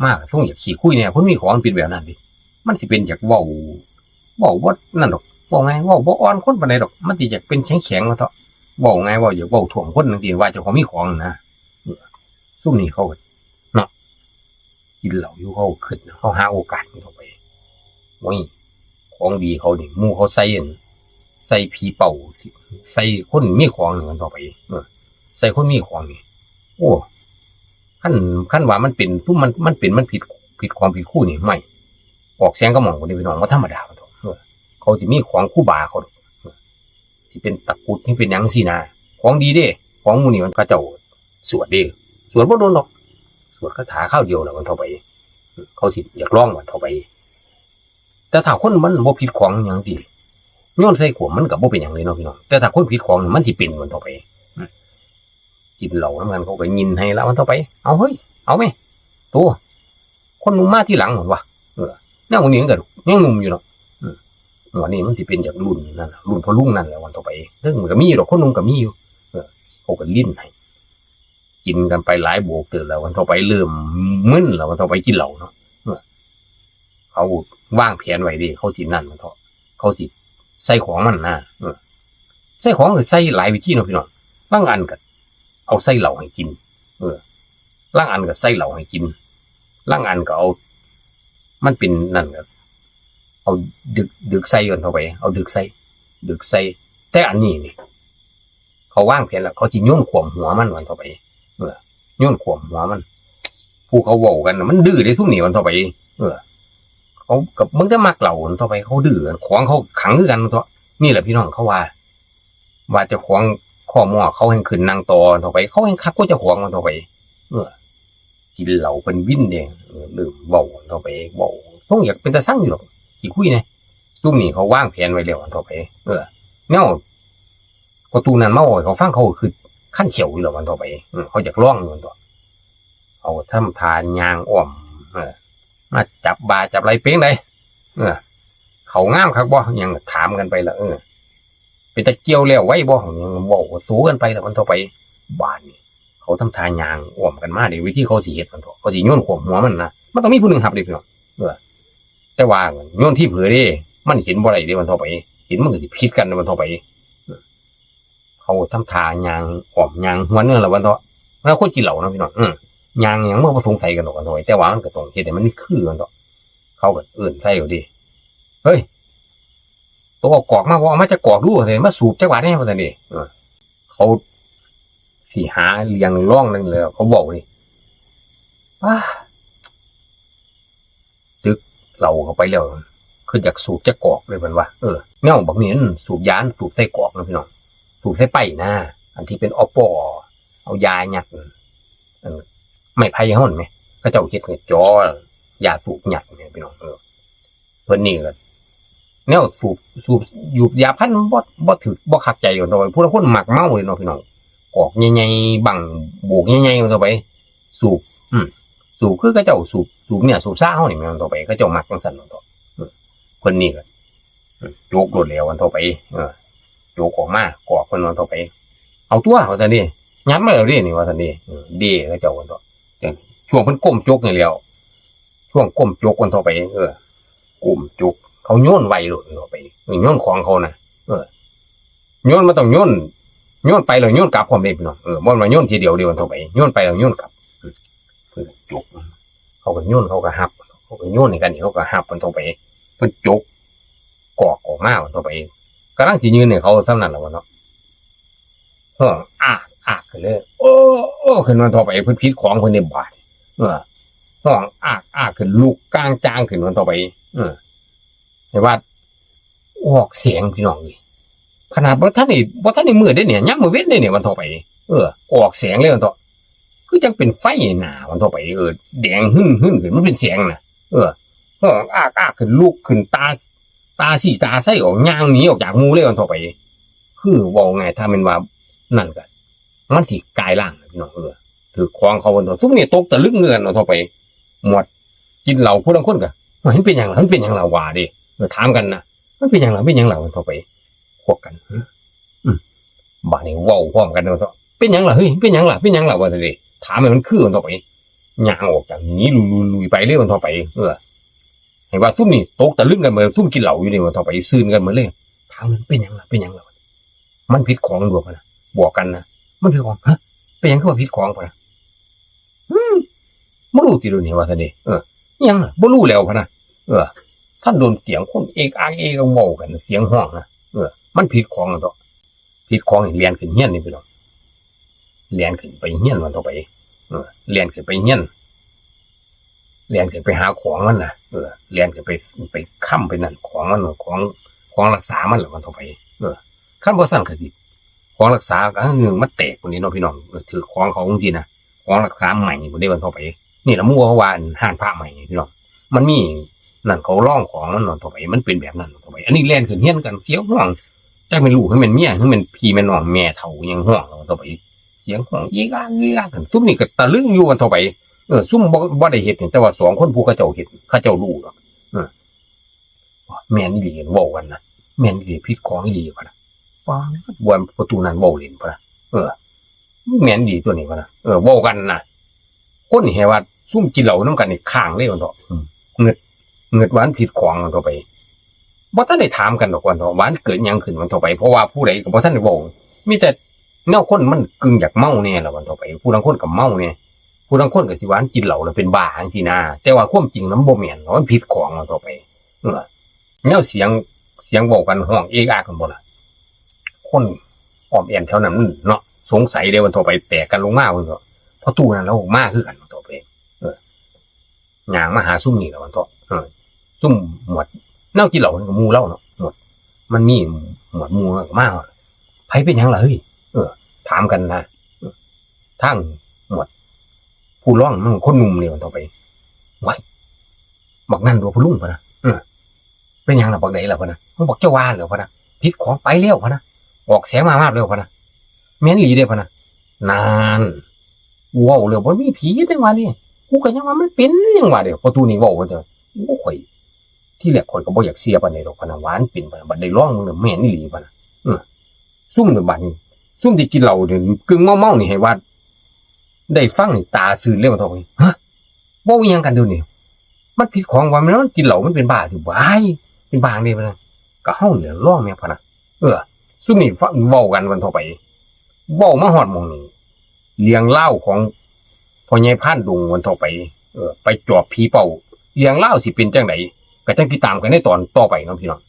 มาก็ทรงอยากขี้คุยแหน่ คนมีของมันเป็นแบบนั้นเด้ มันสิเป็นอยากเว้า เว้าบ่นั่นดอก เว้าไง เว้าบ่อ่อนคนปานใดดอก มันสิอยากเป็นแข็งๆ ว่าเถาะ เว้าไง เว้าอยากเว้าถ่วงคนจั่งซี้ ว่าเจ้าของมีของนะ เออ ซุมนี้เขาก็ เนาะ กินเหล้าอยู่เขาก็คิดนะ เขาหาโอกาสเข้าไป โอ้ย ของดีเขานี่ หมู่เขาใส่อัน ใส่ผีเป้า ใส่คนมีของนี่มันเข้าไป เออ ใส่คนมีของนี่ โอ้ คัน คันว่ามันเป็น ซุมมัน มันเป็น มันผิด ผิดของผิดคู่นี่ ไม่ ออกแสงกะหม่องพุ้นเด้พี่น้อง บ่ธรรมดาดอก เออ เขาสิมีของครูบาเขาดอก เออ สิเป็นตะกรุด สิเป็นหยังจั่งซี้นะ ของดีเด้ ของหมู่นี่มันเขาเจ้าสวดเด้ สวดบ่โดนดอก สวดคาถาคราวเดียวแล้วมันเท่าไป เขาสิอยากลองมันเท่าไป แต่ถ้าคนมันบ่ผิดของหยังติ โยนใส่ขวมมันก็บ่เป็นหยังเลยเนาะพี่น้อง แต่ถ้าคนผิดของนี่มันสิเป็นมันเท่าไป อืม กินเหล้านำกันเขาก็ยินให้ละมันเท่าไป เอาเฮ้ย เอาแม่ โต คนหนุ่มมาทีหลังหั่นวะ เออ แนวนี้มันก็ยังหนุ่มอยู่เนาะ อืม งวดนี้มันสิเป็นจากรุ่นนั่นล่ะ รุ่นพ่อลุงนั่นแหละวันต่อไป เรื่องมันก็มีอยู่ดอก คนหนุ่มก็มีอยู่ เออ เขาก็ลิ้นให้ กินกันไปหลายโบกเติบแล้ว วันต่อไปเริ่มมึนแล้ว วันต่อไปกินเหล้าเนาะ เออ เขาวางแผนไว้เด้ เขาสินั่นมันเถาะ เขาสิใส่ของมันนะ เออ ใส่ของก็ใส่หลายวิธีเนาะพี่น้อง ลางอันก็เอาใส่เหล้าให้กิน เออ ลางอันก็ใส่เหล้าให้กิน ลางอันก็เอา มันเป็นนั่นก็ เอาดึก ดึกใส่กันเข้าไป เอาดึกใส่ ดึกใส่ แต่อันนี้นี่ เขาวางแผนแล้ว เขาสิโยนขวมหัวมันวันต่อไป เออ โยนขวมหัวมัน ผู้เขาเว้ากันน่ะ มันดื้อเด้ซุมนี้วันต่อไป เออ เขาก็เบิ่งแต่มักเหล้าวันต่อไป เขาดื้อกัน ของเขาขังคือกันเถาะ นี่แหละพี่น้องเขาว่า ว่าเจ้าของคอหม้อเขาแฮ่งขึ้นนั่งต่อวันต่อไป เขาแฮ่งคักกว่าเจ้าของวันต่อไป เออ กินเหล้าเป็นวินเด้ เออ เริ่มเว้าวันต่อไป เว้า ทรงอยากเป็นตาซังอยู่ดอก ขี้คุยแหน่ ซุมนี้เขาวางแผนไว้แล้ววันต่อไป เออ แนว ก็ตู้นั้นมาเว้าให้เขาฟัง เขาก็คือคันเขียวอยู่แล้ววันต่อไป เออ เขาอยากลองอยู่วันต่อ เขาก็ทำท่าย่างอ้อม เออ มาจับบ่าจับไหล่ เป็นได เออ เขางามคักบ่ หยังถามกันไปละ เออ เป็นตาเกี่ยวแล้วไวบ่ หยังเว้าก็สู้กันไปละวันต่อไป บาดนี้ เขาทำท่าย่างอ้อมกันมาเด้ วิธีเขาสิเฮ็ดมันเถาะ เขาสิโยนขวมหัวมันนะ มันต้องมีผู้หนึ่งรับเด้พี่น้อง เออ แต่ว่าโยนทีเผลอเด้ มันเห็นบ่ได้เด้วันต่อไป เห็นมันก็สิผิดกันวันต่อไป เออ เขาทำท่าย่างอ้อมย่างหัวเนื้อละวันเถาะ แล้วคนกินเหล้านะพี่น้อง เออ ย่างหยังมันก็บ่สงสัยกันดอกวันต่อไป แต่ว่ามันก็ต้องเฮ็ดให้มันคือกันเถาะ เขาก็เอิ้นใส่เอาเด้ เฮ้ย โตเอากอกมาบ่ เอามาจักกอกดู ว่าซั่น มาสูบจักบาดแหน่ ว่าซั่นเด้ เออ เขาสิหาเรื่องลองนั่นแหละ เขาเว้านี่ ป้า ตึกเหล้าเข้าไปแล้ว คืออยากสูบจักกอกเลยเพิ่นว่า เออ แนวบักนี้มันสูบยา สูบใส่กอกนะพี่น้อง สูบใส่ไปนะ อันที่เป็นอป เอายายัด อันไม้ไผ่เฮานั่นแหม เขาเจ้าเฮ็ดให้จ่อยาสูบยัดแหมพี่น้อง เออ เพิ่นนี่ก็แนวสูบ สูบ ยูบยาพันธุ์บ่ บ่ถืก บ่คักใจกันเท่าใด ผู้ลางคนมักเมาเลยเนาะพี่น้อง กอกใหญ่ๆ บั้งโบกใหญ่ๆ กันเท่าใด สูบ อืม สูบคือเขาเจ้าสูบ สูบเนี่ยสูบซ่าเฮานี่แม่นเฒ่าไป เขาเจ้ามักจั่งซั่นเนาะเฒ่า เออ เพิ่นนี่ก็ เออ โจกโลดแล้ววันเฒ่าไป เออ โจกออกมากอกเพิ่นวันเฒ่าไป เอาตัวว่าซั่นเด้ ยัดมาแล้วเด้นี่ว่าซั่นเด้ เออ เด้เขาเจ้าวันเฒ่า จั่งช่วงเพิ่นก้มโจกนี่แหล้ว ช่วงก้มโจกวันเฒ่าไป เออ ก้มโจก เขาโยนไวโลดวันเฒ่าไป เออ โยนของเขานะ เออ โยนมันต้องโยน โยนไปแล้วโยนกลับพร้อมเด้พี่น้อง เออ บ่แม่นว่าโยนทีเดียวเด้วันเฒ่าไป โยนไปแล้วโยนกลับ เพิ่นก็จก เขาก็โยน เขาก็ฮับ เขาก็โยนให้กัน เขาก็ฮับวันเฒ่าไป เพิ่นจกกอกออกมาวันเฒ่าไป กำลังสิยื่นให้เขาส่ำนั้นล่ะวันเฒ่า ฮ้องอากอากขึ้นเลย โอ้ โอ้ ขึ้นวันเฒ่าไป เพิ่นผิดของเพิ่นเด้บาด เออ ฮ้องอากอากขึ้น ลุกกลางจ้างขึ้นวันเฒ่าไป เออ ให้ว่า ออกแสงพี่น้องเอ้ย ขนาดบ่ทันได้ บ่ทันได้มืดเด้เนี่ย ยามมื้อเว็นเด้เนี่ยวันเฒ่าไป เออ ออกแสงเลยวันเฒ่า คือจั่งเป็นไฟหน้าวันเฒ่าไป เออ แดงหึ่นๆขึ้น มันเป็นแสงน่ะ เออ ฮ้องอากอากขึ้น ลุกขึ้น ตา ตาซี้ตาใสออก ย่างหนีออกจากหมู่เลยวันเฒ่าไป คือเว้าง่าย ถ้าแม่นว่านั่นก็ มันสิกลายร่างพี่น้อง เออ ถืกของเขาวันเฒ่า ซุมนี่ตกตะลึงคือกันวันเฒ่าไป หมวดกินเหล้าผู้ลางคนก็ "มันเป็นหยังล่ะ มันเป็นหยังล่ะ" ว่าเด้ เออ ถามกันนะ "มันเป็นหยังล่ะ มันเป็นหยังล่ะ" วันเฒ่าไป พวกกัน อืม บาดนี้เว้าพร้อมกันวันเฒ่า "เป็นหยังล่ะ เฮ้ย เป็นหยังล่ะ เป็นหยังล่ะ" ว่าเด้ ถามให้มันคือวันเฒ่าไป ย่างออกจากหนีลุยๆๆไปเลยวันเฒ่าไป เออ ให้ว่าซุมนี่ตกตะลึงกันหมด ซุมกินเหล้าอยู่นี่วันเฒ่าไป ซื่นกันหมดเลย ถามมัน "เป็นหยังล่ะ เป็นหยังล่ะ" มันผิดของหลวงพะนะ บอกกันนะ มันผิดของ ฮะ เป็นหยังคือว่าผิดของพะนะ อืม บ่รู้ติโดนนี่ว่าซั่นเด้ เออ อิหยังล่ะ บ่รู้แล้วพะนะ เออ ท่านโดนเสียงคนเอกอักเอกอักเว้ากัน เสียงฮ้องนะ เออ มันผิดของแล้วเนาะ ผิดของนี่แล่นขึ้นเฮือนนี่พี่น้อง แล่นขึ้นไปเฮือนมันเฒ่าไป เออ แล่นขึ้นไปเฮือน แล่นขึ้นไปหาของมันน่ะ เออ แล่นขึ้นไป ไปค้ำไปนั่นของมัน ของ ของรักษามันล่ะมันเฒ่าไป เออ คันบ่ซั้นก็สิ ของรักษาก็อันหนึ่งมันแตกพุ้นเด้เนาะพี่น้อง เออ ถืกของเขาจั่งซี้นะ ของรักษาใหม่พุ้นเด้มันเฒ่าไป นี่ล่ะหมู่เขาว่าอันฮ้านพระใหม่นี่พี่น้อง มันมีนั่นเขาลองของมันเนาะเฒ่าไป มันเป็นแบบนั้นเฒ่าไป อันนี้แล่นขึ้นเฮือนกันเสียงฮ้อง จักแม่นลูกหรือแม่นเมีย หรือแม่นพี่แม่นน้องแม่เฒ่าอิหยังฮ้องเนาะเฒ่าไป เสียงฮ้องอีกอักอีกอักกัน ซุมนี่ก็ตะลึงอยู่กันเฒ่าไป เออ ซุมบ่ บ่ได้เฮ็ดนี่ แต่ว่าสองคนผู้เขาเจ้าเฮ็ด เขาเจ้ารู้ดอก เออ แม่นอีหลีเว้ากันนะ แม่นอีหลี ผิดของอีหลีพะนะ ป๊าด ว่าประตูนั้นเว้าเล่นพะนะ เออ แม่นอีหลีตัวนี้พะนะ เออ เว้ากันนะ คนนี่ให้ว่าซุมกินเหล้านำกันนี่ค้างเลยว่าเถาะ อืม เงิด เงิดว่ามันผิดของว่าเถาะไป บ่ทันได้ถามกันดอกว่าเถาะ ว่ามันเกิดหยังขึ้นว่าเถาะไป เพราะว่าผู้ใดก็บ่ทันได้เว้า มีแต่แนวคนมันกึ่งอยากเมาแน่ล่ะว่าเถาะไป ผู้ลางคนก็เมาแน่ ผู้ลางคนก็สิว่ามันกินเหล้าแล้วเป็นบ้าจั่งซี้นะ แต่ว่าความจริงมันบ่แม่นดอก มันผิดของว่าเถาะไป เออ แนวเสียง เสียงเว้ากันฮ้องเอกอักกันบ่ล่ะ คนอ้อมแอ้มแถวนั้นมันเนาะ สงสัยเด้ว่าเถาะไป แตกกันลงมาว่าเถาะ พอตู้นั้นแล้วมาคือกันว่าเถาะไป เออ ย่างมาหาซุมนี่ล่ะว่าเถาะ เออ ซุมหมวด แนวกินเหล้านี่ก็หมู่เลาเนาะ หมวด มันมีหมวดหมู่ก็มา "ไผเป็นหยังล่ะเฮ้ย" เออ ถามกันนะ เออ ทางหมวด ผู้รองมันคนหนุ่มนี่ว่าเถาะไป "ว้าย บักนั่นตัวผู้ลุง" พะนะ เออ "เป็นหยังล่ะบักใดล่ะ" พะนะ "มันบอกเจ้าว่าแล้ว" พะนะ "ผิดของไปแล้ว" พะนะ "ออกแสงมามาแล้ว" พะนะ "แม่นอีหลีเด้" พะนะ "นั่น กูเว้าแล้วบ่มีผีจังหวะนี่ กูก็ยังว่ามันเป็นจังหวะเด้" พอตู้นี้เว้าว่าเถาะ "โอ้ ข่อย ทีแรกข่อยก็บ่อยากเชื่อปานใดดอก" พะนะ "ว่ามันเป็น" พะนะ "บัดได้ลองมึงแล้วแม่นอีหลี" พะนะ เออ ซุมนี่บัดนี้ ซุมที่กินเหล้านี่กึ่งเมาๆนี่ให้ว่า ได้ฟังนี่ตาซื่นเลยว่าเถาะ "ฮะ เว้าอิหยังกันเดี๋ยวนี้ มันผิดของว่ามันกินเหล้ามันเป็นบ้าสิ" "ว้าย เป็นบ้าจั่งใด" พะนะ "ก็เฮานี่ลองแหม" พะนะ เออ ซุมนี่ฟังเว้ากันว่าเถาะไป เว้ามาฮอดหม่องนี้ เรื่องราวของพ่อใหญ่พรานดงว่าเถาะไป เออ ไปจอบผีเป้า เรื่องราวสิเป็นจั่งใด ก็จั่งติดตามกันในตอนต่อไปเนาะพี่น้อง